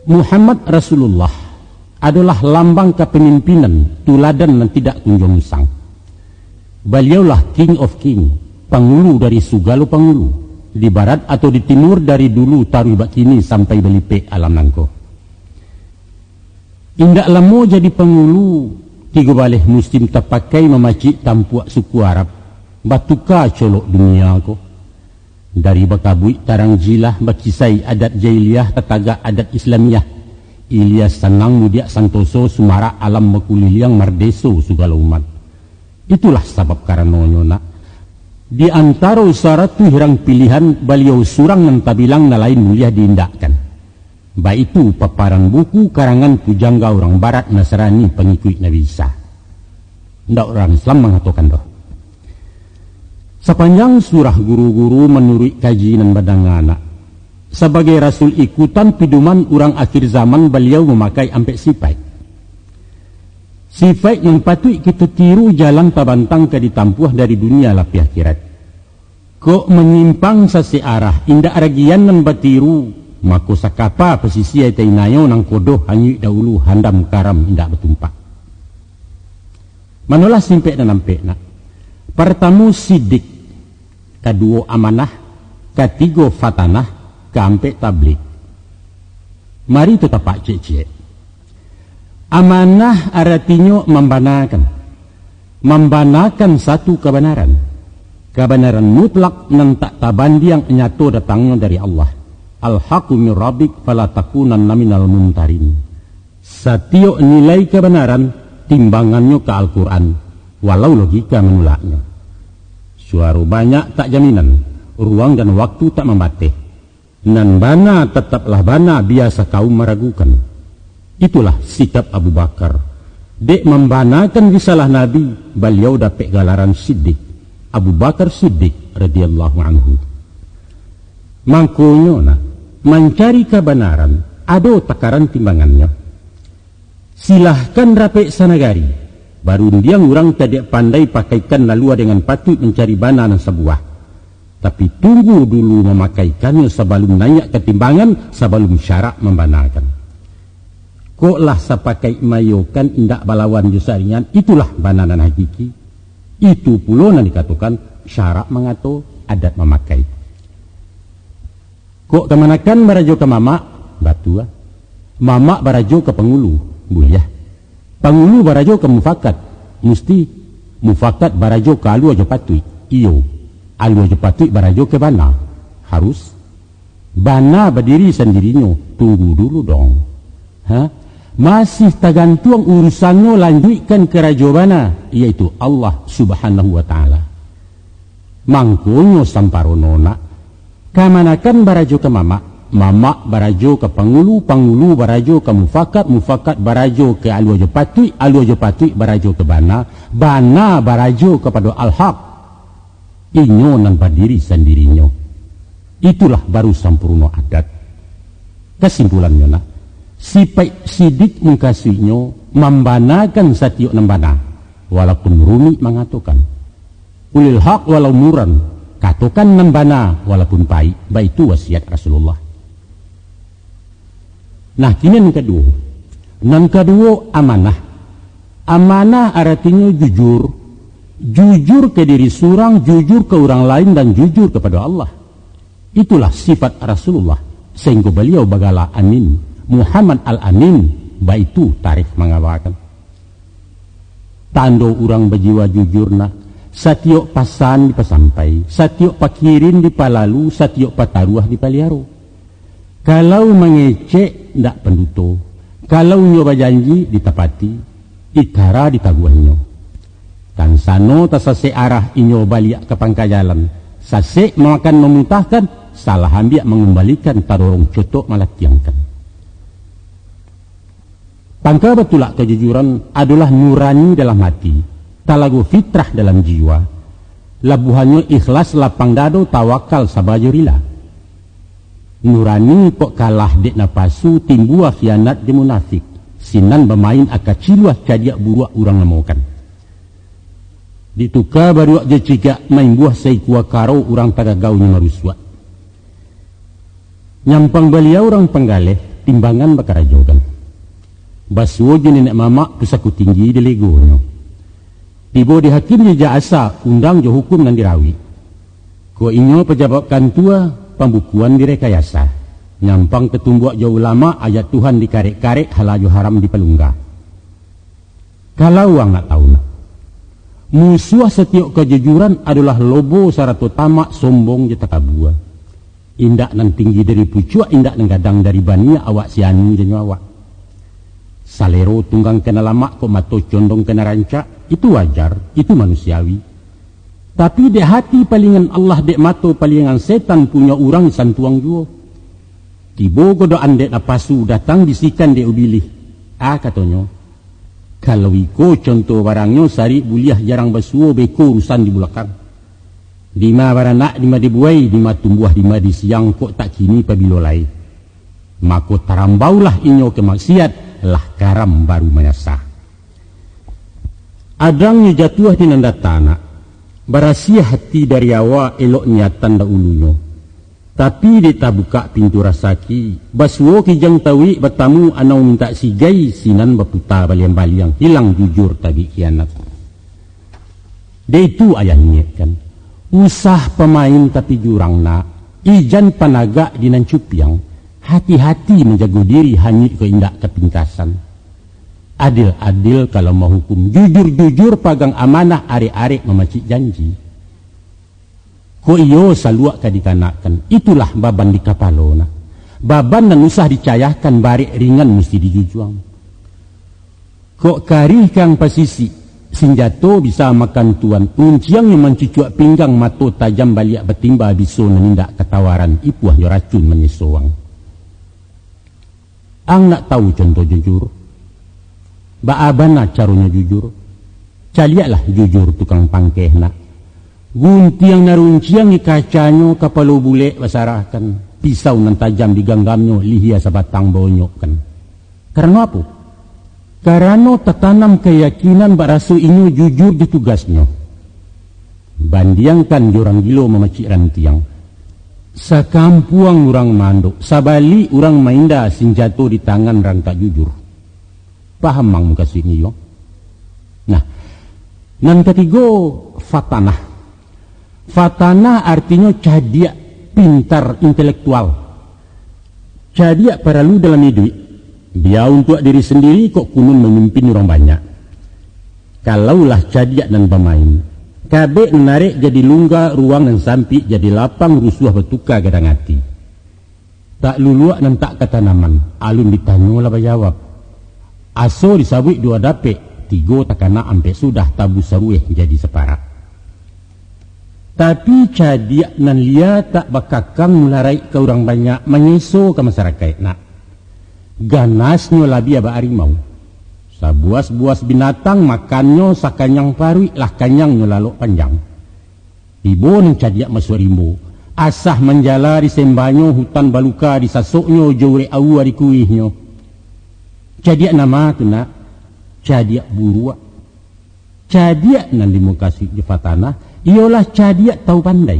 Muhammad Rasulullah adolah lambang kapamimpinan, tuladan nan tidak kunjuang usang. Baliaulah King of King, pangulu dari sugalo pangulu, di barat atau di timur, dari dulu taruih bak kini sampai balipek alam nangko. Indak lamo jadi pangulu, tigo baleh musim tapakai mamacik tampuak suku Arab, batuka colok dunia ko. Dari bakabuik tarang jilah, bakisai adat jahiliah, tatagak adat Islamiah. Ilia sanang mudiak santoso, sumarak alam bakuliliang, mardeso sugalo umat. Itulah sabab karanonyo nak, di antaro saratuih rang pilihan, baliau surang nan tabilang, nan lain buliah diindakkan. Baitu paparan buku karangan pujangga urang barat Nasrani pangikuik Nabi Isa. Ndak urang Islam mangatokan doh. Sapanjang surah guru-guru manuruik kaji nan badanga nak, sabagai rasul ikutan piduman urang akhir zaman baliau mamakai ampek sipaik. Sipaik nan patuik kito tiru jalan tabantang ka ditampuah dari dunia lapiah akhirat. Kok manyimpang sasek arah, indak ragian nan batiru, mako sakapa pasisia tainayo nang kodoh hanyuik dahulu handam karam indak batumpak. Manolah simpek nan ampek nak. Partamo sidik, kaduo amanah, katigo fatanah, kaampek tablik. Mari tu tapak ciek-ciek. Amanah aratinyo mambanakan. Mambanakan satu kabanaran. Kabanaran mutlak nan tak tabandiang nyato datangnyo dari Allah. Al-haqqu min rabbik fala takunanna minal mumtarin. Satiok nilai kabanaran timbangannyo ka Al-Quran, walau logika manulaknyo. Suaro banyak tak jaminan, ruang dan waktu tak mambateh. Nan bana tataplah bana, biasa kaum maragukan. Itulah sikap Abu Bakar. Dek mambanakan risalah Nabi, baliau dapek galaran Siddiq, Abu Bakar Siddiq radhiyallahu anhu. Mangkonyo nah, mancari kabanaran, ado takaran timbangannyo. Silahkan rapek sanagari, barundiang urang kadiak pandai pakaikan lalua dengan patuik mancari bana nan sabuah. Tapi tunggu dulu mamakaikannyo sabalum naiak ka timbangan, sabalum syarak mambanakan. Kok lah sapakaik mayokan indak balawan jo saringan, itulah bana nan hakiki. Itu pulo nan dikatokan syarak mangato, adat mamakai. Kok kamanakan barajo ka mamak, batua. Mamak barajo ka pangulu, buliah. Pangulu barajo ka mufakat, musti. Mufakat barajo ka alua jo patuik, iyo. Alua jo patuik barajo ka bana, harus. Bana badiri sandirinyo, tunggu dulu dong. Ha? Masih tagantuang urusannyo, lanjuikkan karajo bana, yaitu Allah Subhanahu wa Ta'ala. Mangkonyo samparono nak, kamanakan barajo ka mamak, mamak barajo ka pangulu, pangulu barajo ka mufakat, mufakat barajo ka alua jo patuik, alua jo patuik barajo ka bana, bana barajo kapado Al-Haq. Inyo nan badiri sandirinyo. Itulah baru sampurno adat. Kasimpulannyo nak, Sipaik sidik mukasuiknyo mambanakan satiyok nan bana, walaupun rumik mangatokan. Qulil haq walau murran, katokan nan bana walaupun paik, baitu wasiat Rasulullah. Nah, kini nan kaduo. Nan kaduo, amanah. Amanah aratinyo jujur. Jujur ka diri surang, jujur ka urang lain, dan jujur kapado Allah. Itulah sifat Rasulullah, sahinggo baliau bagala Amin, Muhammad Al-Amin, baitu tarikh mangabakan. Tando urang bajiwa jujur nak, satiyok pasan dipasampai, satiyok pakirin dipalalu, satiyok pataruah dipaliaro. Kalau mangecek, ndak panduto. Kalau inyo bajanji, ditapati. Ikara ditaguahnyo. Tansano tasasek arah inyo baliak ka pangka jalan, sasek mamakan mamutahkan, salah ambiak mangumbalikan, tadorong cotok malatiangkan. Pangka batulak kajujuran adolah nurani dalam hati, talago fitrah dalam jiwa, labuahannyo ikhlas lapang dado, tawakal saba jo rila. Nurani kok kalah dek napasu, timbua khianat jo munafik, sinan bamain aka ciluah, cadiak buruak urang namokan. Dituka baruak jo cigak, maimbuah saikua karo, urang tagagau nyo marusuak. Nyampang baliau urang panggaleh, timbangan bakarajokan. Basuo jo nenek mamak, pusako tinggi dilegonyo. Tibo di hakim jo jak asa, undang jo hukum nan dirawik. Kok inyo pajabat kantua, pambukuan direkayasa. Nyampang tatumbuak jo ulama, ayat Tuhan dikarek-karek, halal jo haram dipalungga. Kalau ang nak tahu nak, musuah satiyok kajujuran adolah lobo sarato tamak, sombong jo takabua. Indak nan tinggi dari pucuak, indak nan gadang dari baniah, awak si anu janyo awak. Salero tunggang ka nan lamak, kok mato condong ka nan rancak, itu wajar, itu manusiawi. Tapi dek hati palingan Allah, dek mato palingan setan, punyo urang santuang juo. Tibo godaan dek napasu, datang bisikan dek ubilih. Ah, katonyo, kalau iko contoh barangnyo, sarik buliah jarang basuo, beko urusan di bulakang. Dima baranak, dima dibuai, dima tumbuah, dima disiang, kok tak kini pabilo lai. Mako tarambaulah inyo ka maksiat, lah karam baru manyasa. Adangnyo jatuah di nan data nak, barasiah hati dari awak, elok niatan dahulunyo. Tapi dek tabukak pintu rasaki, basuo kijang tauik, batamu anau mintak sigai, sinan baputa baliang-baliang, hilang jujur tabik khianat. Dek itu ayah ingetkan, usah pamain tapi jurang nak, ijan panagak di nan cupiang, hati-hati manjago diri, hanyuik ko indak kapingkasan. Adil-adil kalau mahukum, jujur-jujur pagang amanah, arek-arek mamacik janji. Kok iyo saluak ka dikanakkan, itulah baban di kapalo nak. Baban nan usah dicayahkan, barek ringan musti dijujuang. Kok karih kang pasisik, sinjato bisa makan tuan, runciangnyo mancucuak pinggang, mato tajam baliak batimba, biso nan indak katawaran, ipuahnyo racun manyeso ang. Ang nak tahu contoh jujur? Baa bana caronyo jujur? Caliaklah jujur tukang pangkeh nak. Guntiang nan runciang di kacanyo, kapalo bulek basarahkan, pisau nan tajam diganggamnyo, lihia sabatang baonyokkan. Karano apo? Karano tatanam kayakinan baraso inyo jujur di tugasnyo. Bandiangkan jo urang gilo mamacik rantiang. Sakampuang urang maandok, sabalik urang mainda, sinjato di tangan rangkak jujur. Paham ang mukasuik ni yo? Nah, nan katigo, fatanah. Fatanah artinyo cadiak, pintar, intelektual. Cadiak paralu dalam iduik, bia untuak diri sandiri kok kunun mamimpin urang banyak. Kalau lah cadiak nan bamain, kabek nan arek jadi lungga, ruang nan sampik jadi lapang, rusuah batuka gadang ati. Tak luluak nan tak katanaman, alun ditanyo lah bajawab. Aso disabuik duo dapek, tigo takana ampek sudah, tabu sarueh jadi saparak. Tapi cadiak nan lia tak bakakang, mularaik ka urang banyak, manyeso ka masarakaik nak. Ganasnyo labiah bak arimau. Sabuas-buas binatang makannyo, sakanyang paruik lah kanyangnyo lalok panjang. Tibo nan cadiak masuak rimbo, asah manjala disembanyo, hutan baluka disasoknyo, jo urek aua dikuihnyo. Cadiak nan ma tu, nak? Cadiak buruak. Cadiak nan dimukasuik jo fatanah, iyolah cadiak tawu pandai.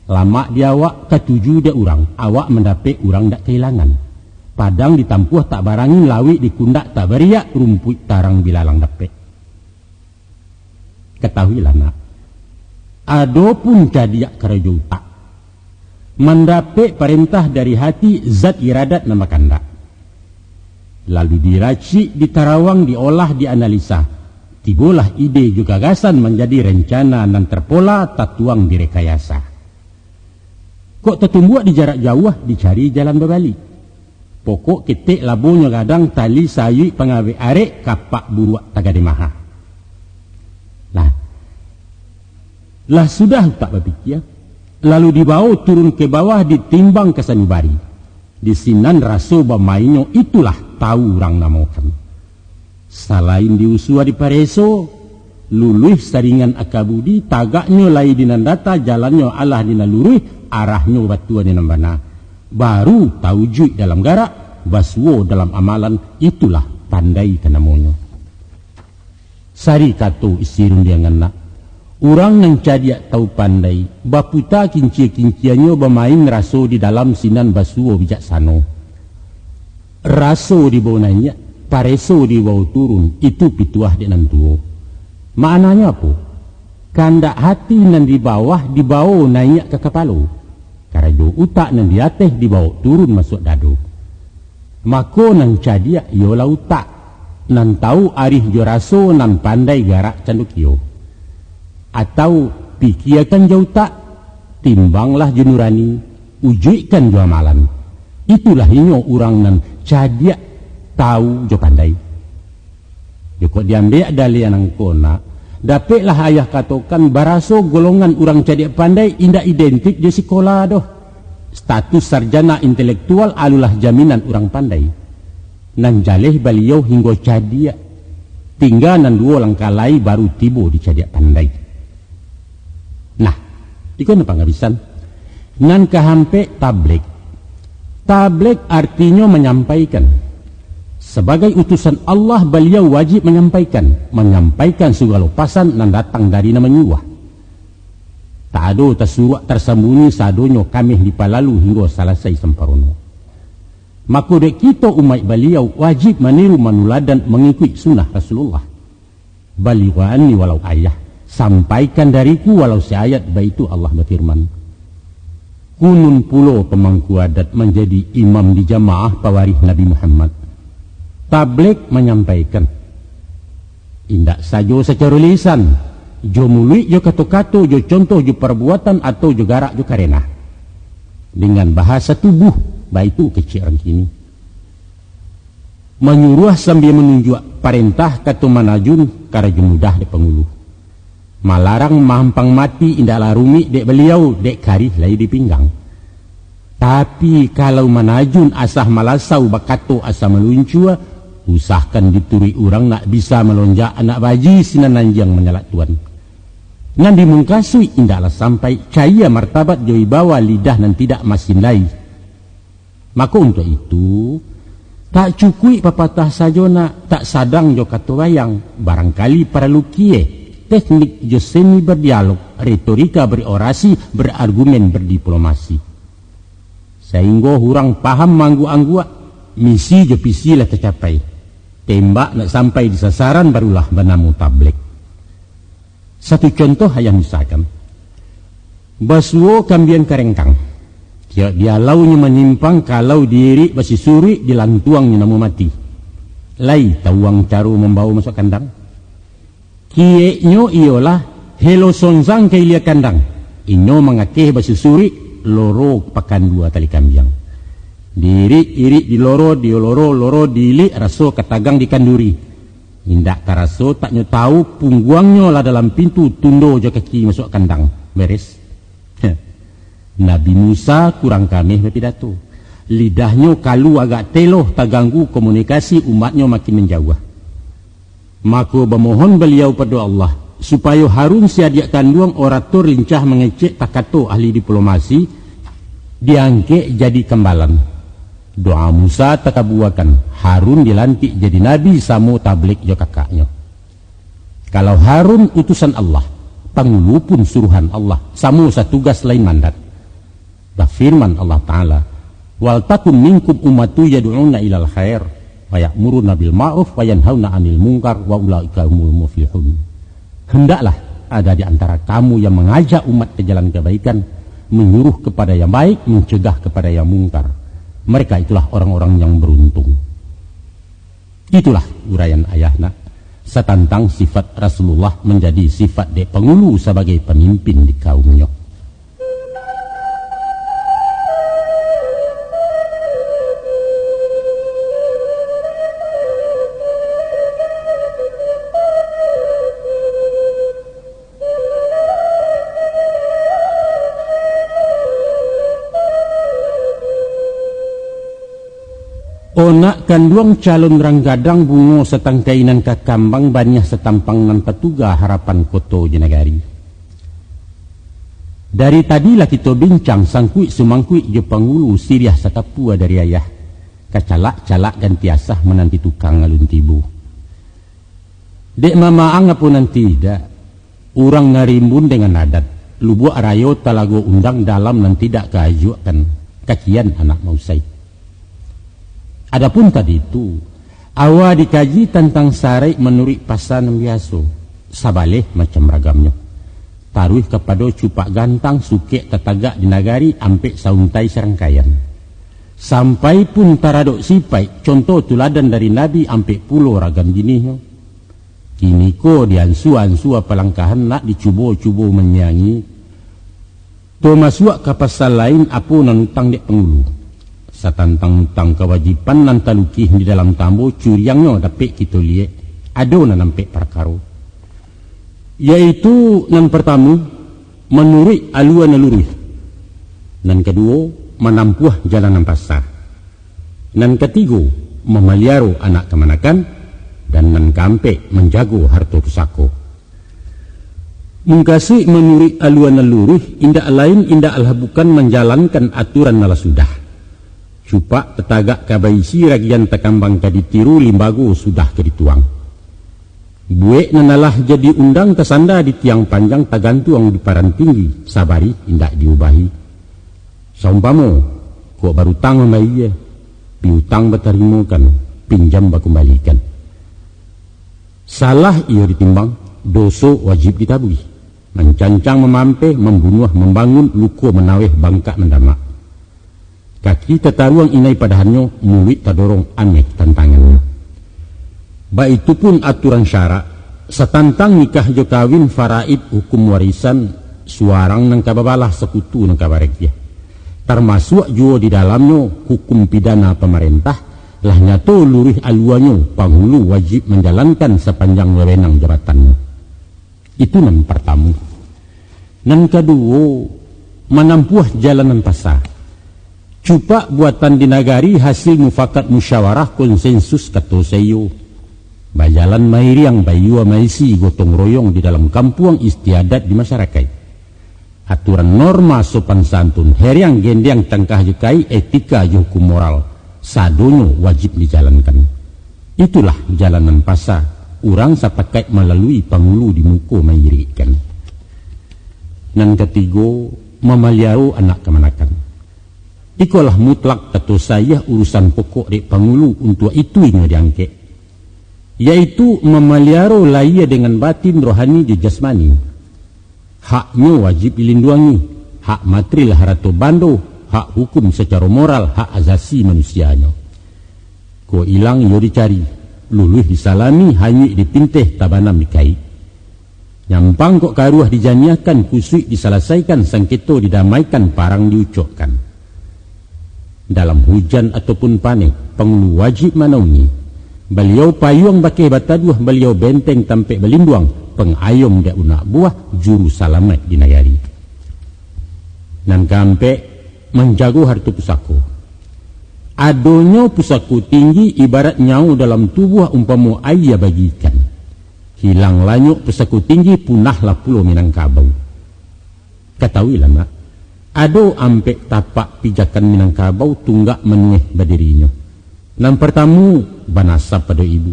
Lamak di awak katuju dek urang, awak mandapek urang dak kailangan. Padang ditampuah tak barangin, lawik dikundak tak bariak, rumpuik tarang bilalang dapek. Katahuilah, nak, adopun cadiak karajo utak, mandapek parentah dari hati, zat iradat nan bakandak. Lalu diracik, ditarawang, diolah, dianalisa. Tibolah ide jo gagasan manjadi rencana nan terpola, tatuang di rekayasa. Kok tatumbuak di jarak jauah, dicari jalan babalik. Pokok ketek labonyo gadang, tali sayuik pangawek arek, kapak buruak tagadai maha. Nah, lah sudah utak bapikia, lalu dibawo turun ka bawah, ditimbang ka sanubari. Di sinan raso bamainnyo, itulah tawu urang namokan. Salain diusua dipareso, luluih saringan aka budi, tagaknyo lai di nan data, jalannyo alah di nan luruih, arahnyo batua di nan bana. Baru tawujuik dalam garak, basuo dalam amalan, itulah pandai ka namonyo. Sari kato isi rundiangan, nak. Urang nan cadiak tawu pandai, baputa kincia-kinciannyo, bamain raso di dalam, sinan basuo bijaksano. Raso dibawo naiak, pareso dibawo turun, itu pituah dek nan tuo. Maknanyo apo? Kandak hati nan di bawah dibawo naiak ka kapalo. Karajo utak nan di ateh dibawo turun masuak dado. Mako nan cadiak iyolah utak, nan tawu arih jo raso, nan pandai garak candokio. Atau pikiakan jo utak, timbanglah jo nurani, ujuikkan jo amalan. Itulah inyo urang nan cadiak, tawu jo pandai. Jikok diambiak daliah nan ko, nak, dapeklah ayah katokan, baraso golongan urang cadiak pandai indak identik jo sikola doh. Status sarjana intelektual alulah jaminan urang pandai. Nan jaleh baliau hinggo cadiak. Tingga nan duo langkah lai baru tibo di cadiak pandai. Nah, iko nan pangabisan. Nan kahampek, tablig. Tablig artinyo manyampaikan. Sabagai utusan Allah, baliau wajib manyampaikan, manyampaikan sagalo pasan nan datang dari nan manyuruah. Tak ado tasuruak tarsambunyi, sadonyo kameh dipalalu hinggo salasai samparono. Mako, dek kito umaik Baliau wajib maniru manuladan mangikuik sunnah Rasulullah. Balighu anni walau ayah, sampaikan dariku walau seayat, baitu Allah bafirman. Kunun pulo pamangku adat manjadi imam di jamaah pawarih Nabi Muhammad. Tablig manyampaikan, indak sajo sacaro lisan, jo muluik, jo kato-kato, jo contoh, jo parbuatan, atau jo garak, jo karena. Dengan bahasa tubuh, baitu kecek urang kini. Manyuruah sambia manunjuak, parentah kato manajun, karajo mudah dek pangulu. Malarang mahampang mati indaklah rumik dek Baliau, dek karih lai di pinggang. Tapi, kalau manajun asa malasau, bakato asa maluncua, usahkan dituruik urang, nak bisa malonjak anak baji, sinan anjiang manyalak tuan. Nan dimungkasuik indaklah sampai, cayia martabat jo wibawa, lidah nan tidak masin lai. Mako untuak itu, tak cukuik papatah sajo, nak, tak sadang jo kato bayang, barangkali paralu kieh, teknik jo seni berdialog, retorika berorasi, berargumen, berdiplomasi. Sainggo urang paham maangguak-angguak, misi jo visi lah tacapai. Tembak nak sampai di sasaran, barulah banamo tablig. Satu contoh ayah misalkan, basuo kambiang ka rengkang. Tiok di alaunyo manyimpang, kalau diirik basisuruik, dilantuangnyo namo mati. Lai tawuang caro mambawo masuak kandang? Kieknyo iyolah helo sonzang ka ilia kandang. Inyo mangakeh basisuruik, loro pakandua tali kambiang. Diirik-irik diloro, diloro-loro diilik, raso ka tagang dikanduri. Indak taraso, tak nyo tahu, pungguangnyo lah dalam pintu, tundo jo kaki masuak kandang. Beres. Heh. Nabi Musa kurang kameh bapidato. Lidahnyo kalu agak teloh, taganggu komunikasi, umatnyo makin manjauah. Mako, bamohon baliau pado Allah, supayo Harun si adiak kanduang, orator lincah mangecek, takato ahli diplomasi, diangkek jadi kambalan. Doa Musa takabuakan, Harun dilantik jadi nabi samo tablik jo kakaknyo. Kalau Harun utusan Allah, pangulu pun suruhan Allah, samo satugas lain mandat. Bafirman Allah Ta'ala, "Wal takum minkum ummatu yad'una ilal khair, wa ya'muruna bil ma'ruf, wa yanhauna 'anil munkar, wa ulaika humul muflihun." Hendaklah ada di antara kamu yang mengajak umat ke jalan kebaikan, menyuruh kepada yang baik, mencegah kepada yang mungkar. Mereka itulah orang-orang yang beruntung. Itulah uraian ayah nak, satantang sifat Rasulullah manjadi sifat dek pangulu sabagai pamimpin di kaumnyo. Onak kanduang calon rang gadang, bungo satangkai nan ka kambang, baniah satampang nan patuga, harapan koto jo nagari. Dari tadi lah kito bincang sangkuik sumangkuik jo pangulu, siriah sakapua dari ayah, kacalak-calak ganti asah, mananti tukang alun tibo. Dek mamaang apo nan tidak, urang nan rimbun dengan adat, lubuak rayo talago undang, dalam nan tidak ka ajuakkan, kacian anak mausai. Adapun tadi tu, awa dikaji tantang saraik manuruik pasa nan biaso, sabaleh macam ragamnyo. Taruih kapado cupak gantang, sukek tatagak di nagari, ampek sauntai sarangkaian. Sampai pun taradok sipaik, contoh tuladan dari Nabi, ampek pulo ragam jinihnyo. Kiniko diansua-ansua palangkahan, nak dicubo-cubo manyiangi. Tamasuak ka pasal lain, apo nan utang dek pangulu. Satantang utang kawajiban nan talukih di dalam tambo, curiangnyo dapek kito liek, ado nan ampek parkaro. Yaitu nan partamu, manuruik alua nan luruih. Nan kaduo, manampuah jalan nan pasa. Nan katigo, mamaliaro anak kamanakan. Dan nan kaampek, manjago harto pusako. Mungkasuik manuruik alua nan luruih, indak lain, indak alah bukan, manjalankan aturan nan lah sudah. Cupak tatagak ka baisi, ragian takambang ka ditiru, limbago sudah ka dituang. Buek nan alah jadi undang, tasanda di tiang panjang, tagantuang di paran tinggi, sabarih indak diubahi. Saumpamo, kok barutang mambayia, piutang batarimokan, pinjam bakumbalikan. Salah iyo ditimbang, doso wajib ditabuih. Mancancang mamampeh, mambunuah mambangun, luko manaweh, bangkak mandamak. Kaki tataruang inai padahannyo, muluik tadorong ameh tantangannyo. Baitu pun aturan syarak, satantang nikah jo kawin, faraid, hukum warisan, suarang nan ka babalah, sakutu nan ka barekiah. Tarmasuak juo di dalamnyo hukum pidana pamarentah, lah nyato luruih aluanyo, panghulu wajib manjalankan sapanjang wewenang jabatannyo. Itu nan partamu. Nan kaduo, manampuah jalan nan pasa. Cupak buatan di nagari, hasil mufakat musyawarah, konsensus kato saiyo. Bajalan mairiang, bayua maisi, gotong royong di dalam kampuang, istiadat di masarakaik. Aturan norma sopan santun, heriang gendiang, tangkah jo kaik, etika jo hukum moral, sadonyo wajib dijalankan. Itulah jalan nan pasa, urang sapakaik malalui, pangulu di muko mairikkan. Nan katigo, mamaliaro anak kamanakan. Ikolah mutlak kato saiah, urusan pokok dek pangulu, untuak itu inyo diangkek, yaitu mamaliaro lahia dengan batin, rohani jo jasmani. Haknyo wajib dilinduangi, hak materil harato bando, hak hukum sacaro moral, hak azasi manusianyo. Kok ilang iyo dicari, luluih disalami, hanyuik dipinteh, tabanam dikaik. Nyampang kok karuah dijaniahkan, kusuik disalasaikan, sangketo didamaikan, parang diucokkan. Dalam hujan ataupun paneh, pangulu wajib manaungi. Baliau payuang bakeh bataduah, baliau benteng tampek balinduang, pangayom dek unak buah, juru salamaik di nagari. Nan kaampek, manjago harto pusako. Adonyo pusako tinggi ibarat nyawo dalam tubuah, umpamo aia bagi ikan. Hilang lanyok pusako tinggi, punahlah pulo Minangkabau. Katahuilah, nak, Ado ampek tapak pijakan Minangkabau tunggak manueh badirinyo. Nan partamu, banasab pado ibu.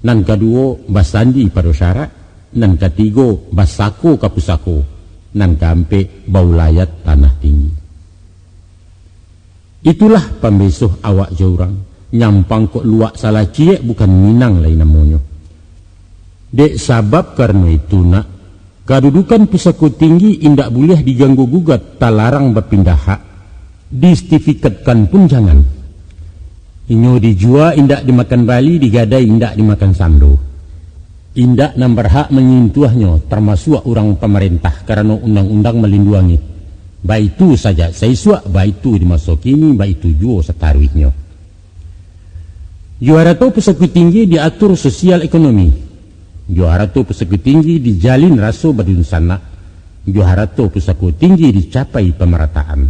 Nan kaduo, basandi pado syarak. Nan katigo, basako ka pusako. Nan kaampek, baulayat tanah tinggi. Itulah pambesoh awak jo urang, nyampang kok luak salah ciek bukan Minang lai namonyo. Dek sabab karano itu, nak, kadudukan pusako tinggi indak buliah diganggu gugat, talarang bapindah hak, disertifikatkan pun jangan. Inyo dijua indak dimakan bali, digadai indak dimakan sando. Indak nan barhak manyentuahnyo, tarmasuak urang pamarentah, karano undang-undang malinduangi. Baitu sajak saisuak, baitu di maso kini, baitu juo sataruihnyo. Jo harato pusako tinggi diatur sosial ekonomi. Jo harato pusako tinggi dijalin raso badunsanak. Jo harato pusako tinggi dicapai pamarataan.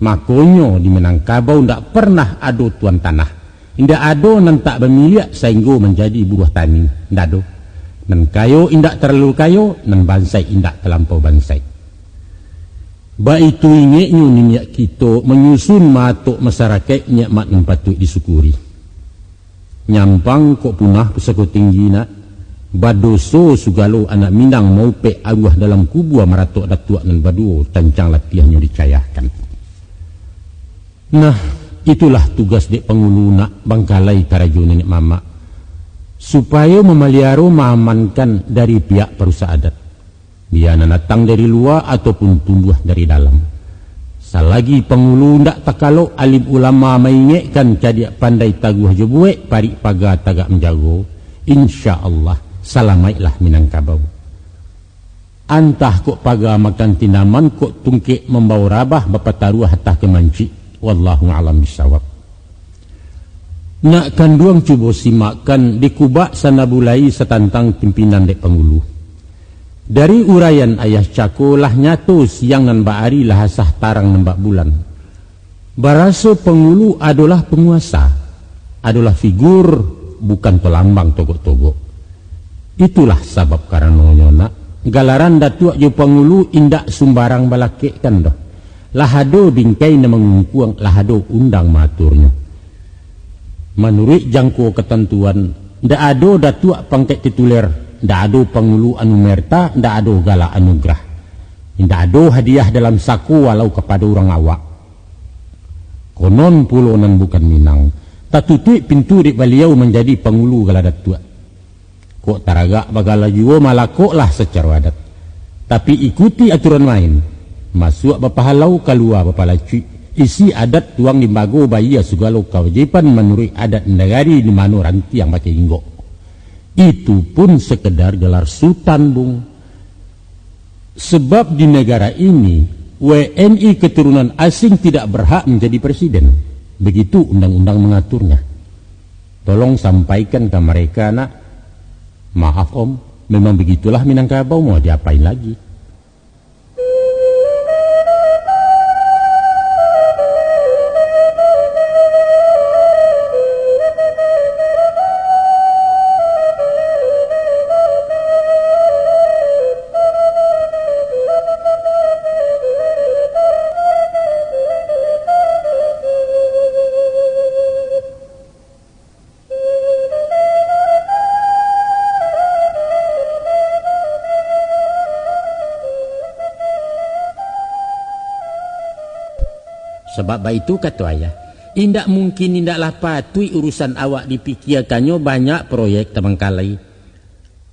Makonyo di Minangkabau ndak parnah ado tuan tanah. Indak ado nan tak bamiliak sainggo manjadi buruah tani. Ndak ado. Nan kayo indak talalu kayo, nan bansaik indak talampau bansaik. Baitu ingeknyo niniak kito manyusun maatok masarakaik nikmat nan patuik disyukuri. Nyampang kok punah pusako tinggi, nak, badoso sugalo anak Minang maupek aruah dalam kubua maratok datuak nan baduo cancang latiahnyo dicayahkan. Nah, itulah tugas dek pangulu, nak, bangkalai karajo nenek mamak, supayo mamaliaro, maamankan dari pihak parusak adat, bia nan datang dari lua ataupun tumbuah dari dalam. Salagi pangulu ndak takalok, alim ulama maingekkan, cadiak pandai taguah jo buek, parik paga tagak manjago, insya Allah, salamaiklah Minangkabau. Antah kok paga makan tinaman, kok tungkek mambao rabah, bapataruah atah ka mancik. Wallahu a'lam bissawab. Nak kanduang cubo simakkan, dikubak sanabulai satantang pimpinan dek pangulu. Dari uraian ayah cako lah nyato siang nan bak ari, lah asah tarang nan bak bulan. Baraso pangulu adolah panguasa, adolah figur, bukan talambang togok-togok. Itulah sabab karanonyo, nak, galaran datuak jo pangulu indak sumbarang balakekkan doh. Lah ado bingkai nan mangungkuang, lah ado undang maaturnyo. Manuruik jangko katantuan, ndak ado datuak pangkek tituler, ndak ado pangulu anumerta, ndak ado galak anugerah. Indak ado hadiah dalam sako walau kapado urang awak. Konon pulo nan bukan Minang, tatutuik pintu dek baliau manjadi pangulu gala datuak. Kok taragak bagala juo, malakoklah sacaro adat. Tapi ikuti aturan main. Masuak bapahalau, kalua bapalacuik. Isi adat tuang limbago, bayia sugalo kawajiban manuruik adat nagari di mano rantiang pakai inggok. Itu pun sekedar gelar sutan, Bung. Sebab di negara ini, W N I keturunan asing tidak berhak menjadi presiden. Begitu undang-undang mengaturnya. Tolong sampaikan ka mereka, nak. Maaf, Om, memang begitulah Minangkabau, mau diapain lagi. Sabab baitu kato ayah, indak mungkin, indaklah patuik urusan awak dipikiakannyo, banyak proyek tabangkalai.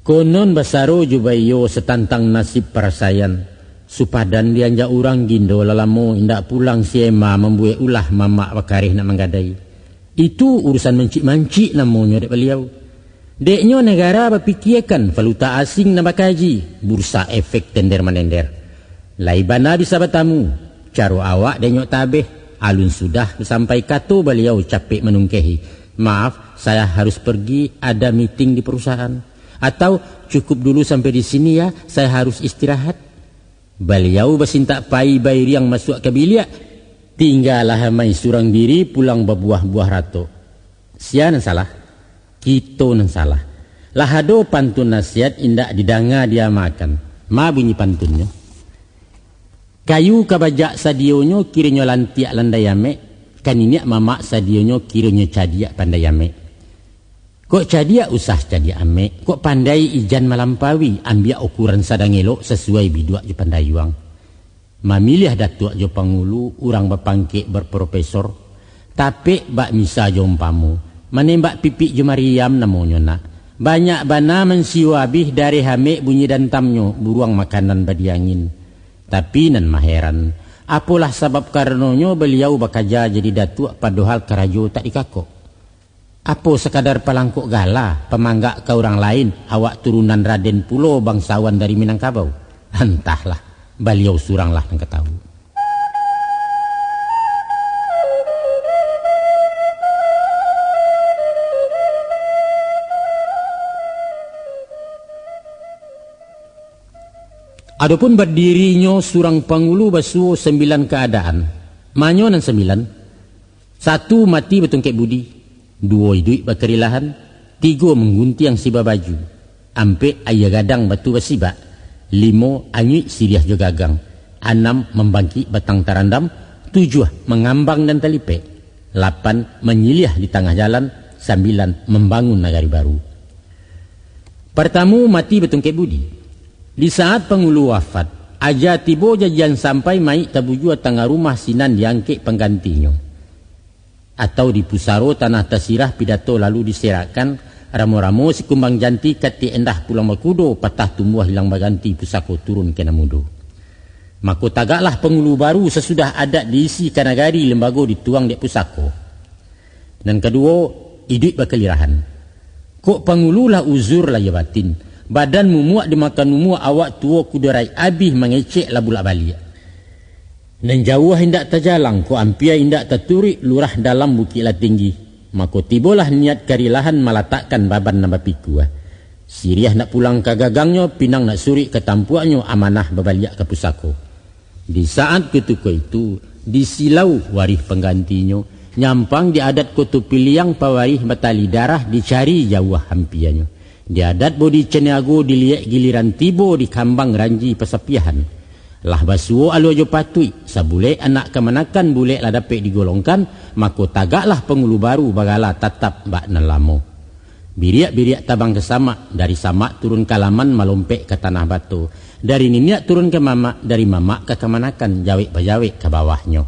Konon basaro jo baiyo satantang nasib parasaian. Supadan dianjak urang, gindo lah lamo indak pulang, si Ema mambuek ulah, mamak bakareh nak manggadai. Itu urusan mancik-mancik namonyo dek baliau. Deknyo nagara bapikiakan valuta asing nan bakaji, bursa efek tender-manender. Lai bana bisa batamu, caro awak deknyo tabeh, alun sudah sampai kato baliau capek manungkehi, "Maaf, saya harus pergi, ada meeting di perusahaan." Atau, "Cukup dulu sampai di sini ya, saya harus istirahat." Baliau basintak pai bairiang masuak ka biliak, tinggalah amai surang diri pulang babuah-buah ratok. Sia nan salah? Kito nan salah. Lah ado pantun nasihat indak didanga diamakan. Ma bunyi pantunnyo. Kayu ka bajak sadionyo, kironyo lantiak landai amek, ka niniak mamak sadionyo, kironyo cadiak pandai amek. Kok cadiak usah cadiak amek, kok pandai ijan malampaui, ambiak ukuran sadang elok sasuai biduak jo pandayuang. Mamiliah datuak jo pangulu, urang bapangkek berprofesor, tapek bak misa jo umpamo, manembak pipik jo mariam namonyo nak. Banyak bana mansio abih, dareh amek bunyi dantamnyo, buruang makanan badiangin. Tapi nan maheran, apolah sabab karanonyo baliau bakaja jadi datuak, padohal karajo tak dikakok? Apo sakadar palangkok gala, pamanggak ka urang lain, awak turunan raden pulo, bangsawan dari Minangkabau? Antahlah, baliau suranglah nan ka tahu. Adopun badirinyo surang pangulu basuo sambilan kaadaan. Manyo nan sambilan? Satu, mati batungkek budi. Duo, iduik bakarilahan. Tigo, mangguntiang siba baju. Ampek, aia gadang batu basibak. Limo, anyuik siriah jo gagang. Anam, mambangkik batang tarandam. Tujuah, mangambang dan talipek. Lapan, manyiliah di tangah jalan. Sambilan, mambangun nagari baru. Partamu, mati batungkek budi. Di saat pangulu wafat, aja tibo jajian sampai, mayik tabujua tangah rumah, sinan diangkek panggantinyo. Atau di pusaro tanah tasirah, pidato lalu diserakkan, ramo-ramo sikumbang janti, katiak endah pulang bakudo, patah tumbuah hilang baganti, pusako turun ka nan mudo. Mako tagaklah pangulu baru, sasudah adat diisi ka nagari, lembago dituang dek pusako. Nan kaduo, iduik bakalirahan. Kok pangulu lah uzur lahia batin, badan mumuak dimakan umua, awak tuo kudo raik abih, mangecek lah bulak baliak. Nan jauah indak tajalang, kok ampia indak taturuik, lurah dalam bukik lah tinggi. Mako tibolah niat karilahan, malatakkan baban nan bapikua. Siriah nak pulang ka gagangnyo, pinang nak suruik ka tampuaknyo, amanah babaliak ka pusako. Di saat kutiko itu, disilau warih panggantinyo, nyampang di adat Koto Piliang, pawarih batali darah, dicari jauah ampianyo. Di adat Bodi Caniago, diliek giliran tibo, di kambang ranji pasapiahan. Lah basuo alua jo patuik, sabulek anak kamanakan, bulek lah dapek digolongkan, mako tagaklah pangulu baru, bagala tatap bak nan lamo. Biriak-biriak tabang ka samak, dari samak turun ka laman, malompek ka tanah bato, dari niniak turun ka mamak, dari mamak ka kamanakan, jawek-bajawek ka bawahnyo.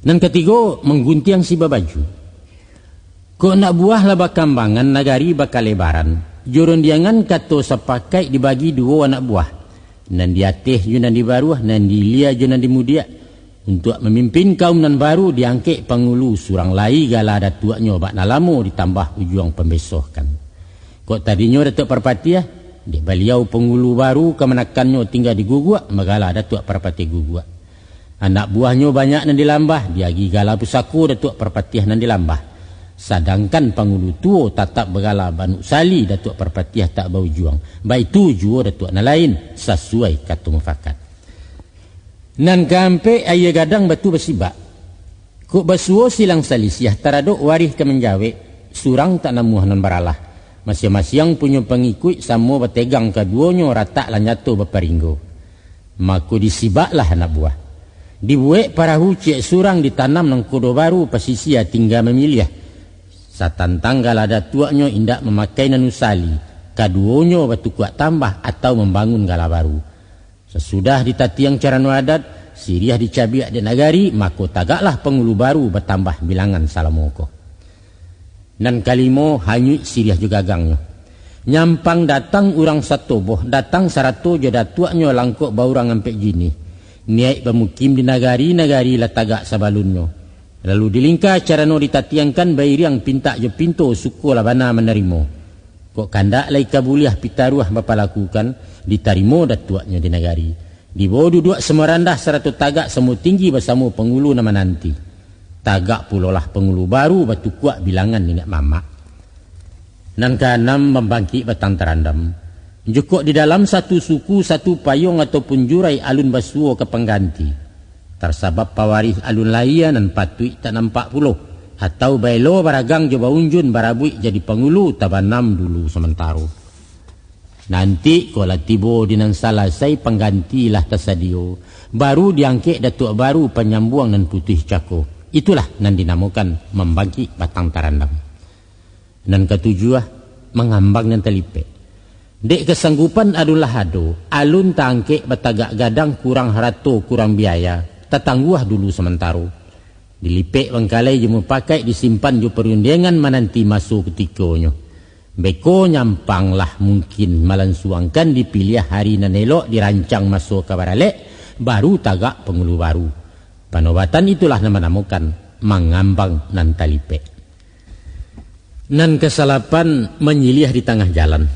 Nan katigo, mangguntiang siba baju. Kok anak buah lah bakambangan, nagari bakalebaran, jo rondiangan kato sapakaik dibagi duo anak buah, nan di ateh jo nan di baruah, nan di ilia jo nan di mudiak. Untuak mamimpin kaum nan baru, diangkek pangulu surang lai, gala datuaknyo bak nan lamo, ditambah ujuang pambesohkan. Kok tadinyo Datuak Parpatiah, dek baliau pangulu baru kamanakannyo tingga di Guguak, bagala Datuak Parpatiah Guguak. Anak buahnyo banyak nan di Lambah, diagi gala pusako Datuak Parpatiah nan di Lambah. Sadangkan pangulu tuo tatap bagala Banuk Sali, Datuak Parpatiah tak baujuang. Baitu juo datuak nan lain, sasuai kato mufakat. Nan kaampek, aia gadang batu basibak. Kok basuo silang salisiah, taradok warih ka manjawek, surang tak namuah nan baralah. Masiang-masiang punyo pangikuik, samo bategang kaduonyo, ratak lah nyato baparinggo. Mako disibaklah anak buah. Dibuek parahu ciek surang, ditanam nangkodo baru, pasisia tingga mamiliah. Satantang gala datuaknyo indak mamakai nan usali, kaduonyo batukuak tambah atau mambangun gala baru. Sasudah ditatiang carano adat, siriah dicabiak dek nagari, mako tagaklah pangulu baru batambah bilangan salamo ko. Nan kalimo, hanyuik siriah jo gagangnyo. Nyampang datang urang satoboh, datang sarato jo datuaknyo, langkok baurang ampek jinih. Niaik bamukim di nagari, nagari lah tagak sabalunnyo. Lalu dilingka carano ditatiangkan, bairiang pintak jo pinto, suko lah bana manarimo. Kok kandak lai ka buliah, pitaruah bapalakukan, ditarimo datuaknyo di nagari. Dibawo duduak samo randah, sarato tagak samo tinggi, basamo pangulu nan mananti. Tagak pulolah pangulu baru, batukuak bilangan niniak mamak. Nan kaanam, mambangkik batang tarandam. Jukok di dalam satu suku, satu payuang ataupun jurai, alun basuo ka pangganti. Tarsabab pawarih alun lahia, nan patuik tak nampak pulo, atau baelo baragang jo baunjun, barabuik jadi pangulu, tabanam dulu samantaro. Nanti kok lah tibo di nan salasai, pangganti lah tasadio, baru diangkek datuak baru panyambuang nan putuih cako. Itulah nan dinamokan mambangkik batang tarandam. Nan katujuah, mangambang nan talipek. Dek kasanggupan alun lah ado, alun taangkek batagak gadang, kurang harato, kurang biaya, tatangguah dulu samantaro. Dilipek bangkalai jo mupakaik, disimpan jo parundiangan, mananti maso kutikonyo. Beko nyampang lah mungkin malansuangkan, dipiliah hari nan elok, dirancang maso ka baralek, baru tagak pangulu baru. Panobatan itulah nan manamokan mangambang nan talipek. Nan kasalapan, manyiliah di tangah jalan.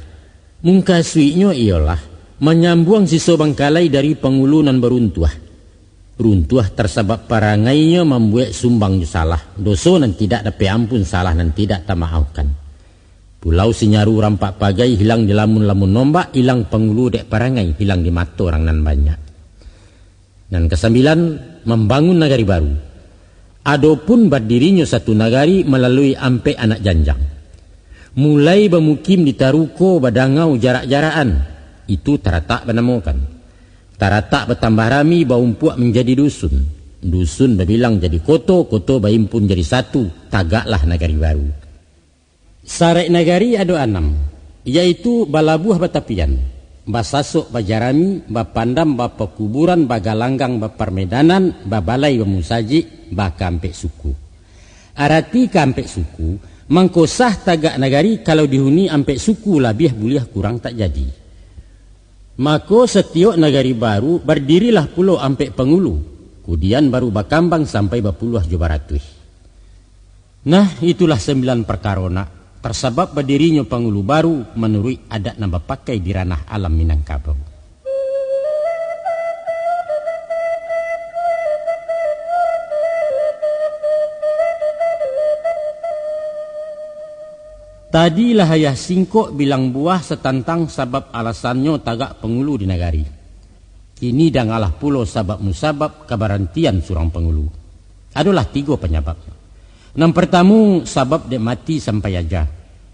Mungkasuiknyo iyolah manyambuang siso bangkalai dari pangulu nan baruntuah. Runtuah tasabab parangainyo mambuek sumbang jo salah, doso nan tidak dapek ampun, salah nan tidak tamaafkan. Pulau Sinyaru rampak pagai, hilang di lamun-lamun ombak, ilang pangulu dek parangai, hilang di mato urang nan banyak. Nan kasambilan, mambangun nagari baru. Adopun badirinyo satu nagari malalui ampek anak janjang. Mulai bamukim di taruko, badangau jarak-jarakan, itu taratak banamokan. Taratak batambah rami, baumpuak manjadi dusun. Dusun babilang jadi koto, koto baimpun jadi satu, tagaklah nagari baru. Saraik nagari ado anam, yaitu balabuah batapian, basasok bajarami, bapandam bapakuburan, bagalanggang baparmedanan, babalai bamusajik, bakaampek suku. Arati kaampek suku, mangko sah tagak nagari, kalau dihuni ampek suku labiah buliah kurang tak jadi. Mako, satiok nagari baru, bardirilah pulo ampek pangulu, kudian baru bakambang sampai bapuluah jo baratuih. Nah, itulah sambilan parkaro nak, tasabab badirinyo pangulu baru manuruik adat nan bapakai di ranah alam Minangkabau. Tadi lah ayah singkok bilang buah satantang sabab alasannyo tagak pangulu di nagari. Kini dangalah pulo sabab musabab kabarantian surang pangulu. Adolah tigo panyababnyo. Nan partamu, sabab dek mati sampai aja.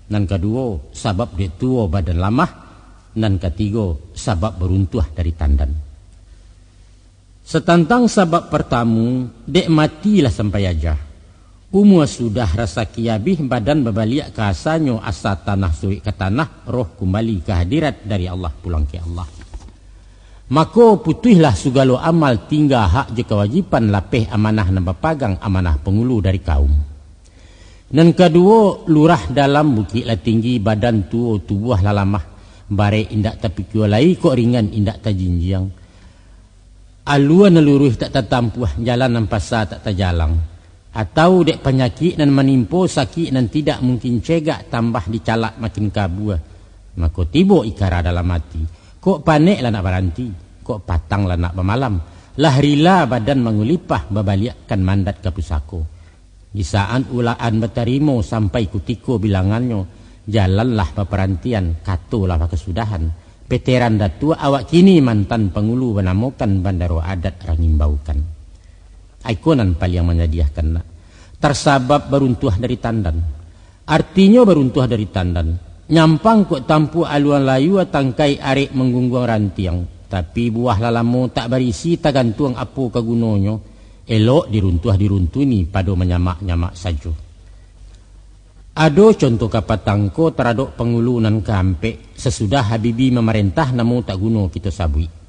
Nan kaduo, sabab dek tuo badan lamah. Nan katigo, sabab baruntuah dari tandan. Satantang sabab partamu, dek mati lah sampai aja. Umua sudah, rasaki abih, badan babaliak ka asanyo, asa tanah suruik ka tanah, roh kumbali ka hadirat, dari Allah pulang ka Allah. Mako, putuihlah sugalo amal, tingga hak jo kawajiban, lapeh amanah nan bapagang, amanah pangulu dari kaum. Nan kaduo, lurah dalam, bukik lah tinggi, badan tuo, tubuah lah lamah, barek indak tapikua lai, kok ringan indak tajinjiang. Alua nan luruih tak tatampuah, jalan nan pasa tak tajalang. Atau dek panyakik nan manimpo, sakik nan tidak mungkin cegak, tambah dicalak makin kabua. Mako tibo ikara dalam ati, kok panek lah nak baranti, kok patang lah nak bamalam. Lah rila badan mangulipah, babaliakkan mandat ka pusako. Di saat ulaan batarimo, sampai kutiko bilangannyo, jalanlah baparantian, katolah bakasudahan. Peteran datuak awak kini, mantan pangulu banamokan, bandaro adat rangimbaukan. Aiko nan paliang manyadiahkan nak, tarsabab baruntuah dari tandan. Artinyo baruntuah dari tandan, nyampang kok tampuak aluan layua, tangkai arek manggungguang rantiang, tapi buah lah lamo tak barisi, tagantuang apo ka gunonyo, elok diruntuah diruntuni, pado manyamak-nyamak sajo. Ado contoh kapatang ko taradok pangulu nan kaampek, sasudah Habibi mamarentah, namo tak guno kito sabuik.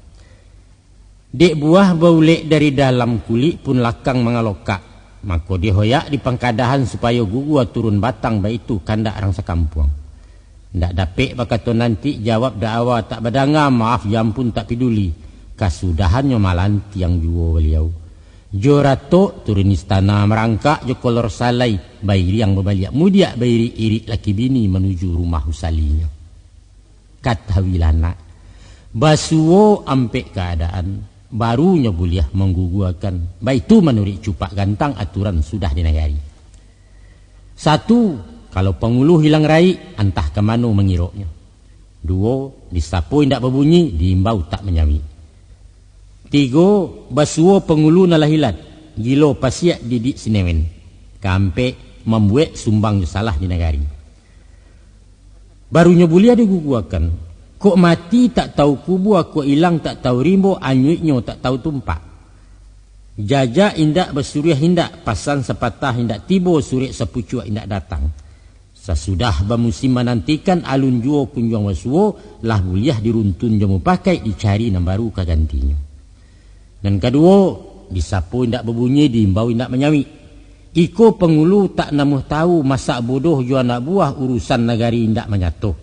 Dek buah baulek dari dalam, kulik pun lakang mangalokak, mako dihoyak di pangkadahan, supayo gugua turun batang, baitu kandak rang sakampuang. Ndak dapek bakato nanti, jawab da'awa tak badanga, maaf jo ampun tak piduli, kasudahannyo malantiang juo baliau. Jo ratok turun istana, marangkak jo kolor salai, bairiang babaliak mudiak, bairik-irik laki bini manuju rumah usalinyo. Katahuilah nak, basuo ampek kaadaan, baru nyo buliah mangguguakan, baitu manuruik cupak gantang, aturan sudah di nagari. Satu, kalau pangulu hilang raik, antah ka mano mangiroknyo. Duo, disapo indak babunyi, diimbau tak manyawik. Tigo, basuo pangulu nan lah ilat, gilo pasiak didik sinewen. Kaampek, mambuek sumbang jo salah di nagari. Barunyo buliah diguguakan, Kok mati tak tahu kubua, kok ilang tak tahu rimbo, anyuiknyo tak tahu tumpak. Jajak indak basuriah indak, pasan sapatah indak tibo, surek sapucuak indak datang. Sasudah bamusim manantikan, alun juo kunjuang basuo, lah buliah diruntun jo mupakaik, dicari nan baru ka gantinyo. Nan kaduo, disapo indak babunyi, diimbau indak manyauik. Iko pangulu tak namuah tahu, masak bodoh jo anak buah, urusan nagari indak manyato.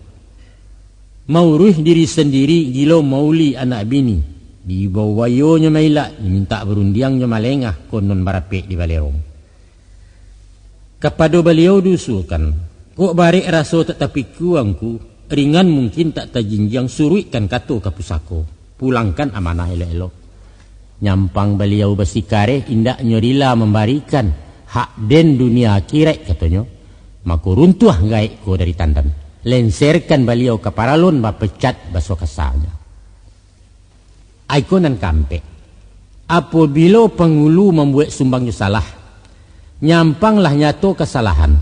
Mauruih diri sandiri, gilo mauli anak bini. Diimbau bayonyo mailak, dimintak barundiang jo malengah, konon barapek di balerong. Kapado baliau diusulkan, kok barek raso tak tapikua ngku, ringan mungkin tak tajinjiang, suruikkan kato ka pusako, pulangkan amanah elok-elok. Nyampang baliau basikareh, indaknyo rila mambarikan hak den dunia akiraik, katonyo, mako runtuah gaek ko dari tandan, lenserkan baliau ka paralon, bapecat baso kasanyo. Aiko nan kaampek, apobilo pangulu mambuek sumbang jo salah, nyampang lah nyato kasalahan,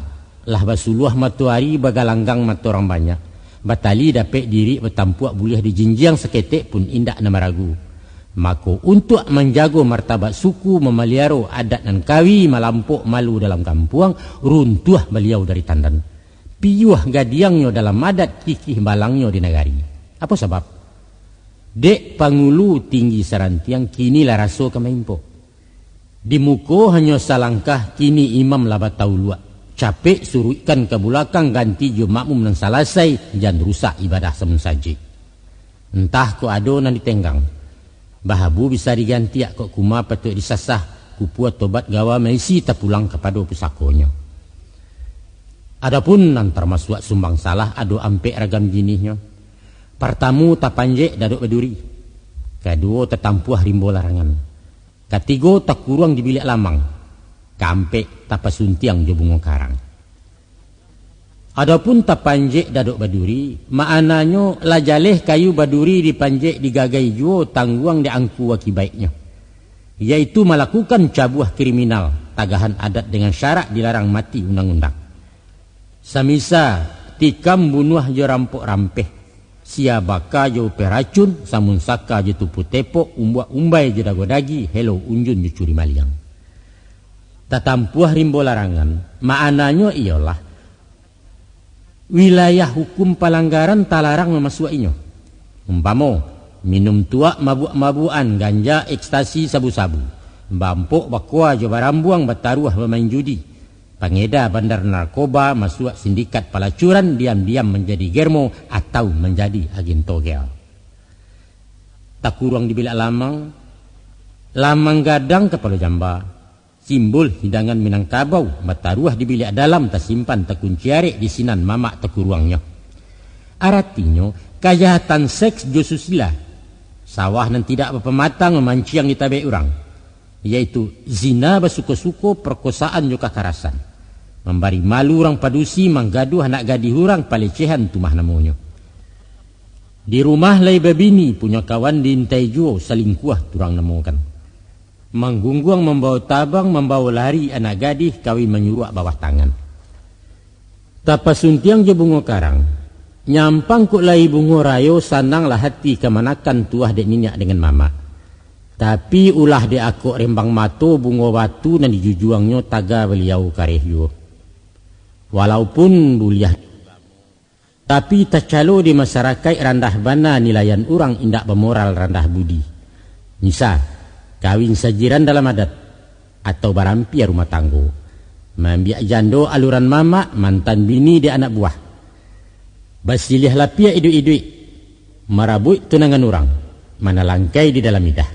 lah basuluah matoari, bagalanggang mato urang banyak, batali dapek dirik, batampuak buliah dijinjiang, saketek pun indak nan maragu. Mako, untuak manjago martabat suku, mamaliaro adat nan kawi, malampok malu dalam kampuang, runtuah baliau dari tandan. Piyuah gadiangnyo dalam adat, kikih balangnyo di nagari. Apo sabab? Dek pangulu tinggi sarantiang, kini lah raso ka maimpok. Di muko hanyo salangkah, kini imam lah batauluak. Capek suruikkan ka bulakang, ganti jo makmum nan salasai, jan rusak ibadah samun sajik. Antah kok ado nan ditenggang. Bahabu bisa digantiak, kok kuma patuik disasah, kupua tobat gawa maisi, tapulang kapado pusakonyo. Adopun nan tarmasuak sumbang salah, ado ampek ragam jinihnyo. Partamo, tapanjek dadok baduri. Kaduo, tatampuah rimbo larangan. Katigo, takuruang di biliak lamang. Kaampek, tapasuntiang jo bungo karang. Adopun tapanjek dadok baduri, maknanyo lah jaleh kayu baduri dipanjek digagai juo, tangguang diangku akibaiknyo, yaitu malakukan sabuah kriminal, tagahan adat dengan syarak, dilarang mati undang-undang. Samisa tikam bunuah jo rampok rampeh, sia baka jo upeh racun, samun saka jo tupu tepok, umbuak umbai jo dago dagi, helo unjun jo curi maliang. Tatampuah rimbo larangan, maknanyo iyolah, wilayah hukum palanggaran talarang mamasuak inyo. Umpamo, minum tuak, mabuak-mabuakan, ganja, ekstasi, sabu-sabu, bampok, bakoa jo barambuang, bataruah, bamain judi, pangeda bandar narkoba, masuak sindikat palacuran, diam-diam manjadi germo atau manjadi agen togel. Takuruang di biliak lamang, lamang gadang kapalo jamba, simbol hidangan Minangkabau, bataruah di biliak dalam, tasimpan takunci arek, di sinan mamak takuruangnyo. Aratinyo, kajahatan seks jo susila, sawah nan tidak bapamatang mamanciang di tabek urang, yaitu zina basuko-suko, parkosaan jo kakarasan, mambari malu urang padusi, manggaduah anak gadih urang, palecehan tu mah namonyo. Di rumah lai babini, punyo kawan diintai juo, salingkuah tu urang namokan. Manggungguang mambawo tabang, mambawo lari anak gadih, kawin manyuruak bawah tangan. Tapasuntiang jo bungo karang, nyampang kok lai bungo rayo, sananglah hati kamanakan, tuah dek niniak dengan mamak. Tapi ulah dek akok rembang mato, bungo batu nan dijujuangnyo, taga baliau kareh juo. Walaupun buliah, tapi tacalo di masarakaik, randah bana nilaian urang, indak bamoral, randah budi. Misa, kawin sajiran dalam adat, atau barampia rumah tanggo, maambiak jando aluran mamak, mantan bini dek anak buah, basiliah lapiak iduik-iduik, marabuik tunangan urang, manalangkai di dalam idah,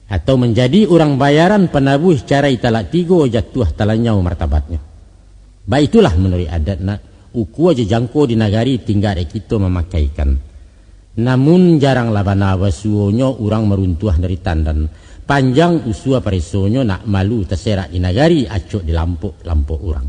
atau manjadi urang bayaran, panabuih carai talak tigo, jatuah talanyau martabatnyo. Baitulah manuruik adat nak, ukua jo jangko di nagari, tingga dek kito mamakaikan. Namun jaranglah bana basuonyo, urang maruntuah dari tandan. Panjang usua paresonyo, nak malu taserak di nagari, acok di lampok-lampok urang.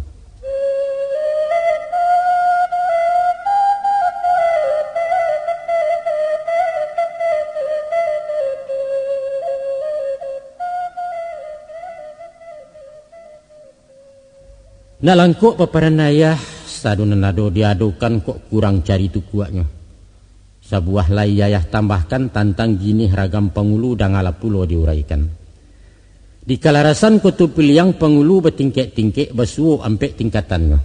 Nak langkok paparan ayah, sado nan ado diadokan, kok kurang cari tukuaknyo. Sabuah lai ayah tambahkan tantang jinih ragam pangulu, dangalah pulo diuraikan. Di kalarasan Koto Piliang pangulu batingkek-tingkek, basuo ampek tingkatannyo.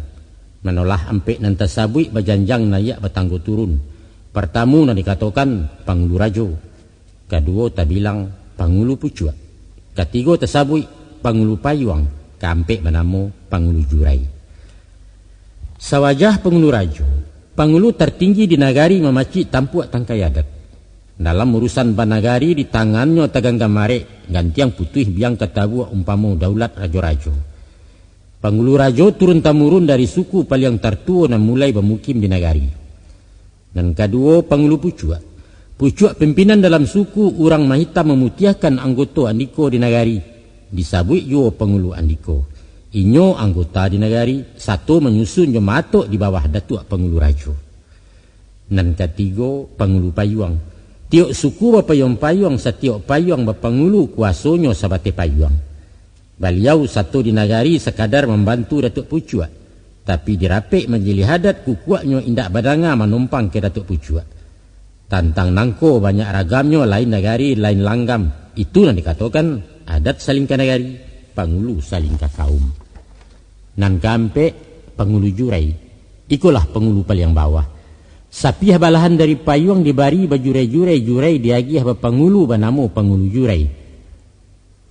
Manolah ampek nan tasabuik bajanjang naiak batanggo turun. Partamu nan dikatokan pangulu rajo. Kaduo tabilang pangulu pucuak. Katigo tasabuik pangulu payuang. Kaampek banamo pangulu jurai. Sawajah pangulu rajo, pangulu tartinggi di nagari mamacik tampuak tangkai adat. Dalam urusan banagari di tangannyo taganggam arek, gantiang putuih biang katabuak umpamo daulat rajo-rajo. Pangulu rajo turun tamurun dari suku paliang tartuo nan mulai bamukim di nagari. Nan kaduo, pangulu pucuak. Pucuak pimpinan dalam suku urang mahitam mamutiahkan anggoto andiko di nagari, disabuik juo pangulu andiko. Inyo anggota di nagari, sato manyusun jo maatok di bawah datuak pangulu rajo. Nan katigo, pangulu payuang. Tiok suku bapayuang-payuang, satiok payuang bapangulu, kuasonyo sabateh payuang. Baliau sato di nagari sakadar mambantu datuak pucuak, tapi di rapek majilih adat kukuaknyo indak badanga manompang ka datuak pucuak. Tantang nangko banyak ragamnyo, lain nagari, lain langgam, itu nan dikatokan adat salingka nagari, pangulu salingka kaum. Nan kaampek, pangulu jurai. Ikolah pangulu paliang bawah. Sapiah balahan dari payuang dibari bajurai-jurai, jurai diagiah bapangulu, banamo pangulu jurai.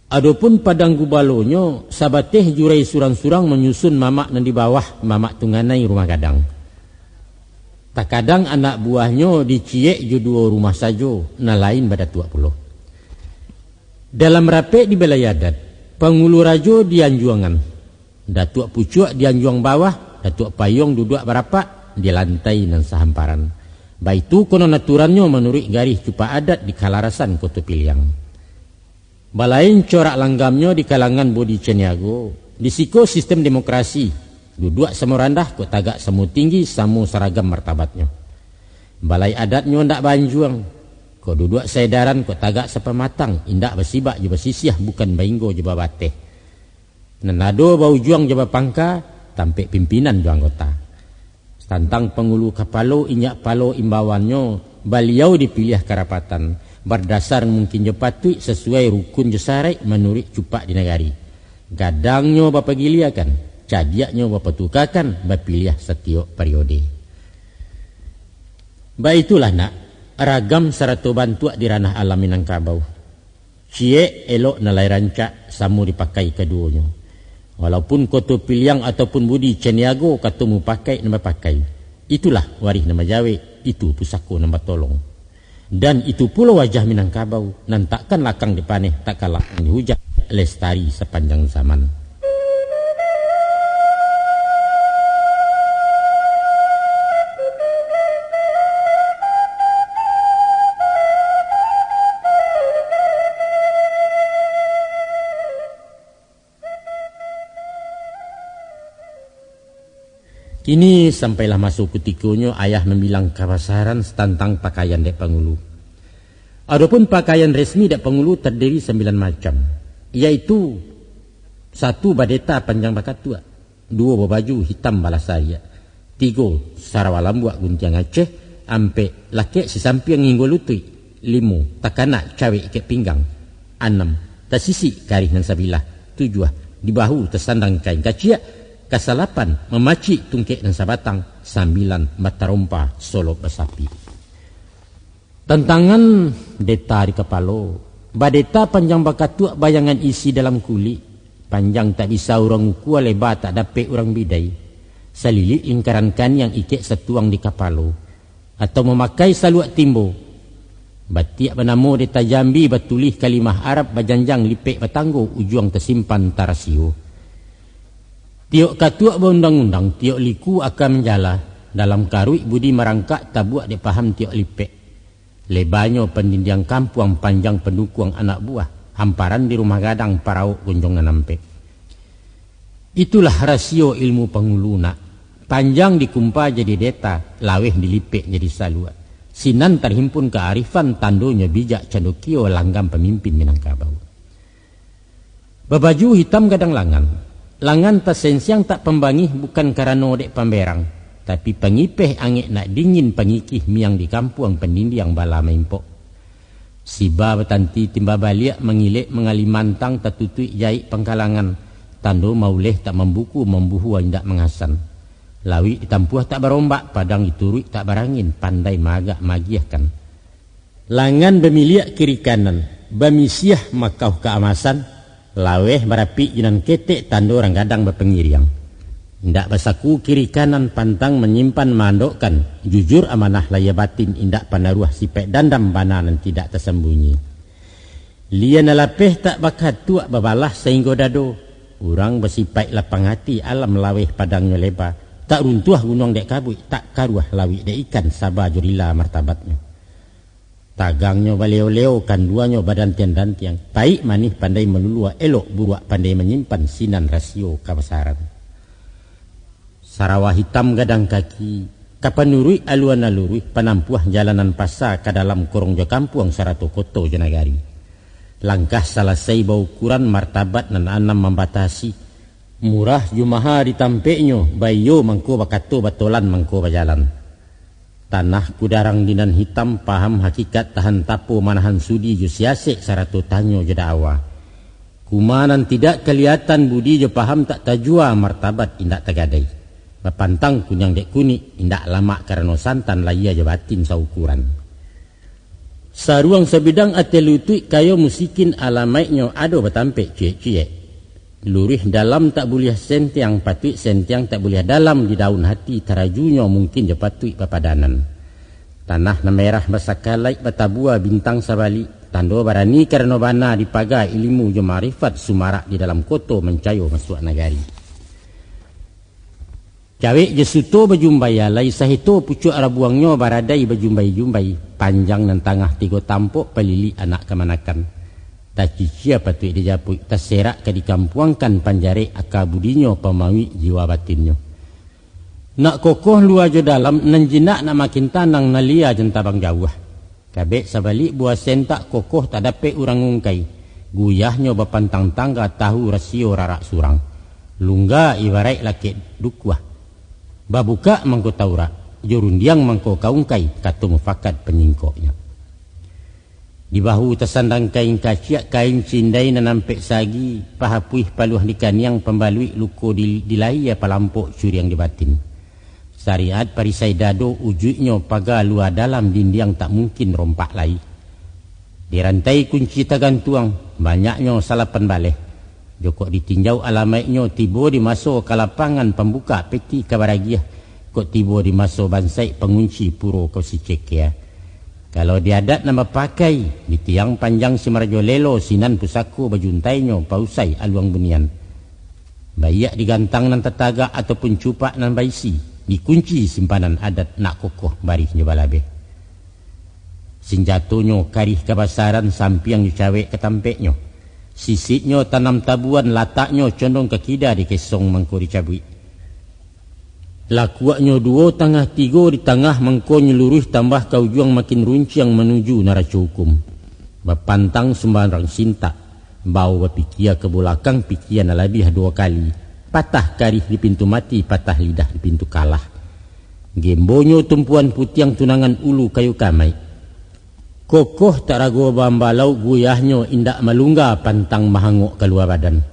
Adopun padang gubalonyo, sabateh jurai surang-surang manyusun mamak nan di bawah, mamak tunganai rumah gadang. Takadang anak buahnyo diciek jo duo rumah sajo, nan lain badatuak pulo. Dalam rapek di balai adat, pangulu rajo di anjuangan, datuak pucuak di anjuang bawah, datuak payuang duduak barapak di lantai nan sahamparan. Baitu konon aturannyo manuruik garih cupak adat di kalarasan Koto Piliang. Balain corak langgamnyo di kalangan budi caniago, di siko sistem demokrasi, duduak samo randah kok tagak samo tinggi, samo saragam martabatnyo. Balai adatnyo ndak baanjuang, kok duduak saedaran kok tagak sapamatang, indak basibak jo basisiah, bukan bainggo jo babateh. Nan ado baujuang jo bapangka, tampek pimpinan jo anggota. Tantang pangulu kapalo, inyak palo imbawannyo, baliau dipiliah karapatan, bardasar mungkin jo patuik, sasuai rukun jo saraik manuruik cupak di nagari. Gadangnyo bapagiliakan, cadiaknyo bapatukakan, bapiliah satiok pariode. Baitulah nak, ragam sarato bantuak di ranah alam Minangkabau. Ciek elok nan lai rancak samo dipakai kaduonyo. Walaupun Koto Piliang ataupun budi caniago kato mupakaik nan bapakai, itulah warih nan bajawek, itu pusako nan batolong. Dan itu pulo wajah Minangkabau, nan takkan lakang dipaneh, takkan lakang dihujan, lestari sapanjang zaman. Kini sampailah maso kutikonyo ayah mambilang kabasaran tantang pakaian dek pangulu. Adopun pakaian resmi dek pangulu tadiri sambilan macam, yaitu, satu, badeta panjang bakatuak, duo, babaju hitam balasariak, tigo, sarawa lambuak guntiang Aceh, ampek, lakek sisampiang hinggo lutuik, limo, takanak cawek ikek pinggang, anam, tasisik karih nan sabilah, tujuah, di bahu tasandang kain kaciak, kasalapan, mamacik tungkek nan sabatang, sambilan, batarompa solok basapi. Tantangan deta di kapalo. Badeta panjang bakatuak, bayangan isi dalam kulik. Panjang tak bisa urang ukua, leba tak dapek urang bidai. Salilik lingkaran kaniang, ikek satuang di kapalo. Atau mamakai saluak timbo. Batiak banamo deta Jambi, batulih kalimah Arab, bajanjang lipek batanggo, ujuang tasimpan tarasio. Tiok katuak baundang-undang, tiok liku aka manjala, dalam karuik budi marangkak, tabuak dek paham tiok lipek. Lebanyo pandindiang kampuang, panjang pandukuang anak buah, hamparan di rumah gadang, parawok gonjong nan ampek. Itulah rasio ilmu pangulu nak, panjang dikumpa jadi deta, laweh dilipek jadi saluak. Sinan tarhimpun kaarifan, tandonyo bijak candokio, langgam pamimpin Minangkabau. Babaju hitam gadang langan. Langan tasensiang tak pambangih, bukan karano dek pamberang. Tapi pangipeh angek nak dingin, pangikih miang di kampuang, pandindiang bala maimpok. Siba batanti timba baliak, mangilek mangali mantang, tatutuik jaik pangkalangan, tando mauleh tak mambuku, mambuhua indak mangasan. Lauik ditampuah tak barombak, padang dituruik tak barangin, pandai maagak maagiahkan. Langan bamiliak kiri kanan, bamisiah makauh kaamasan, laweh barapik jo nan ketek, tando urang gadang bapangiriang. Indak basaku kiri kanan, pantang manyimpan maandokkan, jujur amanah lahia batin, indak panaruah sipaik dandam, bana nan tidak tasambunyi. Lia nan lapeh tak bakatuak, babalah sainggo dado. Urang basipaik lapang ati, alam laweh padangnyo leba, tak runtuah gunuang dek kabuik, tak karuah lauik dek ikan, saba jo rila martabatnyo. Tagangnyo baleo-leo, kanduangnyo badantiang-dantiang, paik manih pandai maluluah, elok buruak pandai manyimpan, sinan rasio kabasaran. Sarawa hitam gadang kaki, ka panuruik alua nan luruih, panampuah jalanan pasa, ka dalam korong jo kampuang, sarato koto jo nagari. Langkah salasai baukuran, martabat nan anam mambatasi, murah jo maha di tampeknyo, baiyo mangko bakato, batolan mangko bajalan. Tanah kudarang di nan hitam, paham hakikat tahan tapo, manahan sudi jo siasek, sarato tanyo jo dakwa. Kuma nan tidak kaliatan, budi jo paham tak tajua, martabat indak tagadai. Bapantang kuniang dek kunik, indak lamak karano santan, lahia jo batin saukuran. Saruang sabidang ateh lutuik, kayo musikin alamaiknyo, ado batampek ciek-ciek. Luruih dalam tak buliah sentiang, patuik sentiang tak buliah dalam, di daun hati tarajunyo, mungkin jo patuik bapadanan. Tanah nan merah basakalaik, batabua bintang sabalik, tando barani karano bana, dipaga ilimu jo maarifat, sumarak di dalam koto, mancayo masuak nagari. Cawek jo suto bajumbai, alai saheto pucuak rabuangnyo, baradai bajumbai-jumbai, panjang nan tangah tigo tampok, palilik anak kamanakan. Tacicia patuik dijapuik, taserak ka dikampuangkan, panjarek aka budinyo, pamauik jiwa batinnyo. Nak kokoh lua jo dalam, nan jinak nak makin tanang, nan lia jan tabang jauah. Kabek sabalik buah sen, tak kokoh tak dapek urang ungkai. Guyahnyo bapantang tangga, tahu rasio rarak surang. Lungga ibaraik lakek dukuah. Babukak mangko taurak, jo rundiang mangko ka ungkai, kato mufakat panyingkoknyo. Di bahu tasandang kain kaciak, kain cindai nan ampek sagi, pahapuih paluah di kaniang, pambaluik luko di, di lahia, palampok curiang di batin. Sariat parisai dado, ujuiknyo paga lua dalam, dindiang tak mungkin rompak lai. Di rantai kunci tagantuang, banyaknyo salapan baleh. Jokok ditinjau alamaiknyo, tibo di maso ka lapangan, pambukak peti ka baragiah, kok tibo di maso bansaik, pangunci puro ka sicekia. Kalau di adat nan bapakai, di tiang panjang si marajolelo, sinan pusako bajuntainyo, pausai aluang bunian. Baiak di gantang nan tatagak, ataupun cupak nan baisi, dikunci simpanan adat, nak kokoh barih jo balabeh. Sinjatonyo karih kabasaran, sampiang jo cawek ka tampeknyo. Sisiknyo tanam tabuan, lataknyo condong ka kida, dikesong mangko dicabuik. Lakuaknyo duo tangah tigo, di tangah mangkonyo luruih, tambah ka ujuang makin runciang, manuju naraco hukum. Bapantang sumbarang sintak, bau bapikia ka bulakang, pikia nan labiah duo kali, patah karih di pintu mati, patah lidah di pintu kalah. Gembonyo tumpuan putiang, tunangan ulu kayu kamaik. Kokoh tak rago bambalau, guyahnyo indak malungga, pantang mahangok kalua badan.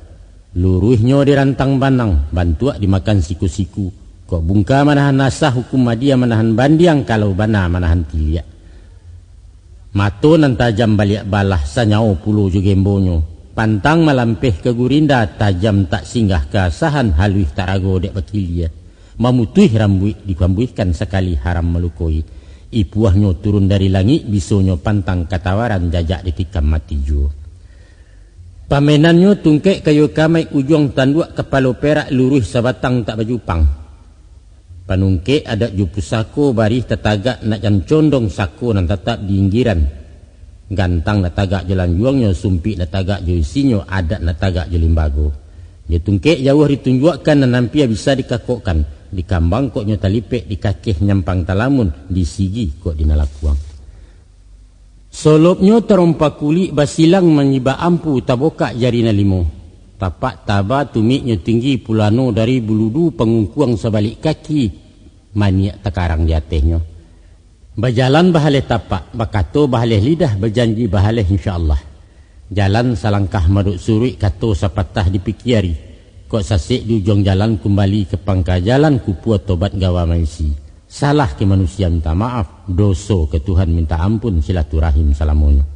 Luruihnyo di rantang banang, bantuak dimakan siku-siku. Kok bungka manahan asah, hukum adia manahan bandiang, kalau bana manahan tiliak. Mato nan tajam baliak balah, sanyao pulo jo gembonyo. Pantang malampeh ka gurinda, tajam tak singgah ka asahan, haluih tak rago dek bakilia. Mamutuih rambuik dikambuihkan, sakali haram malukoi. Ipuahnyo turun dari langik, bisonyo pantang katawaran, jajak ditikam mati juo. Pamenannyo tungkek kayu kamaik, ujuang tanduak kapalo perak, luruih sabatang tak bajupang. Panungkek adat jo pusako, barih tatagak nak jan condong, sako nan tatap di inggiran. Gantang nak tagak jo lanjuangnyo, sumpik nak tagak jo isinyo, adat nak tagak jo limbago. Jo tungkek jauah ditunjuakkan, nan ampia bisa dikakokkan, di kambang kok nyo talipek, di kakeh nyampang talamun, di sigi kok di nalakuang. Solopnyo tarompa kulik, basilang manyibak ampu, tabokak jari nan limo. Tapak taba tumiknyo tinggi, pulano dari buludu, pangungkuang sabalik kaki, maniak takarang di atehnyo. Bajalan bahaleh tapak, bakato bahaleh lidah, bajanji bahaleh insya Allah. Jalan salangkah madok suruik, kato sapatah dipikiari. Kok sasek di ujuang jalan, kumbali ka pangka jalan, kupua tobat gawa maisi. Salah ka manusia minta maaf, doso ka Tuhan minta ampun, silaturahim salamonyo.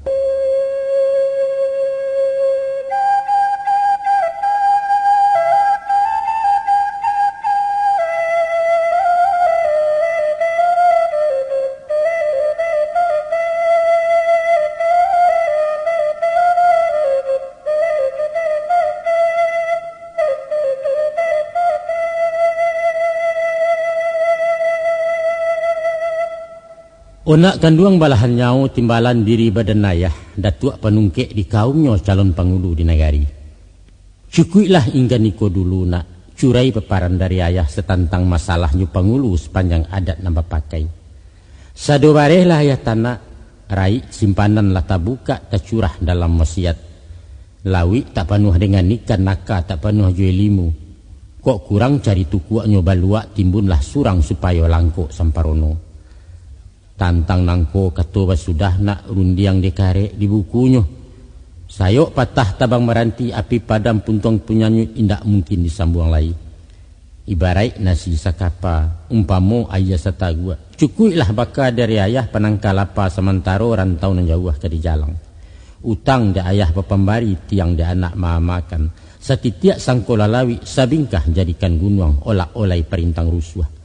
Onak kanduang balahan nyawo, timbalan diri badan ayah, datuak panungkek di kaumnyo, calon pangulu di nagari. Cukuiklah inggan iko dulu, nak, curai paparan dari ayah satantang masalahnyo pangulu sapanjang adat nan bapakai. Sado barehlah ayah tanak, raik simpanan lah tabukak, tacurah dalam wasiat. Lauik tak panuah dengan ikan, naka tak panuah jo ilimu. Kok kurang cari tukuaknyo baluak, timbunlah surang supayo langkok samparono. Tantang nangko kato basudah, nak, rundiang dikarek di bukunyo. Sayok patah tabang maranti, api padam puntuang panyanyuik, indak mungkin disambuang lai. Ibaraik nasi sakapa, umpamo aia sataguak. Cukuiklah baka dari ayah, panangka lapa samantaro, rantau nan jauah ka dijalang. Utang di ayah bapambari, tiang di anak maamakan. Satitiak sangko lalawik, sabingkah jadikan gunuang, olak olai parintang rusuah.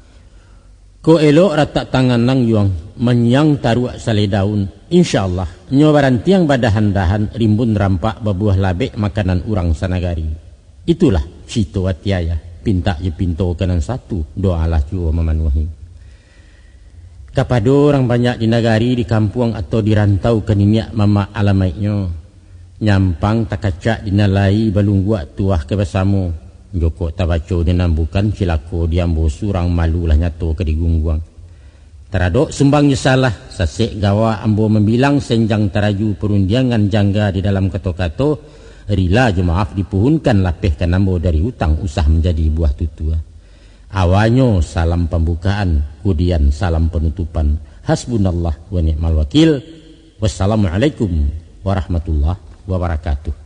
Kok elok ratak tangan nang yuang, manyiang taruak salai daun. Insya Allah, nyo barantiang badahan-dahan, rimbun rampak babuah labek, makanan urang sanagari. Itulah cito ati ayah, pintak jo pinto ka nan satu, doalah juo mamanuahi. Kapado urang banyak di nagari, di kampuang, atau di rantau ka niniak mamak alamaiknyo, nyampang takacak di nan lai, balungguak tuah ka basamo. Jokok tabaco di nan bukan, cilako di ambo surang, malu lah nyato ka digungguang. Taradok sumbang nyo salah, sasek gawa ambo mambilang, senjang taraju parundiangan, jangga di dalam kato-kato, rila jo maaf dipuhunkan, lapehkan ambo dari utang, usah manjadi buah tutua. Awanyo salam pambukaan, kudian salam panutupan. Hasbunallah wa ni'mal wakil. Wassalamualaikum warahmatullahi wabarakatuh.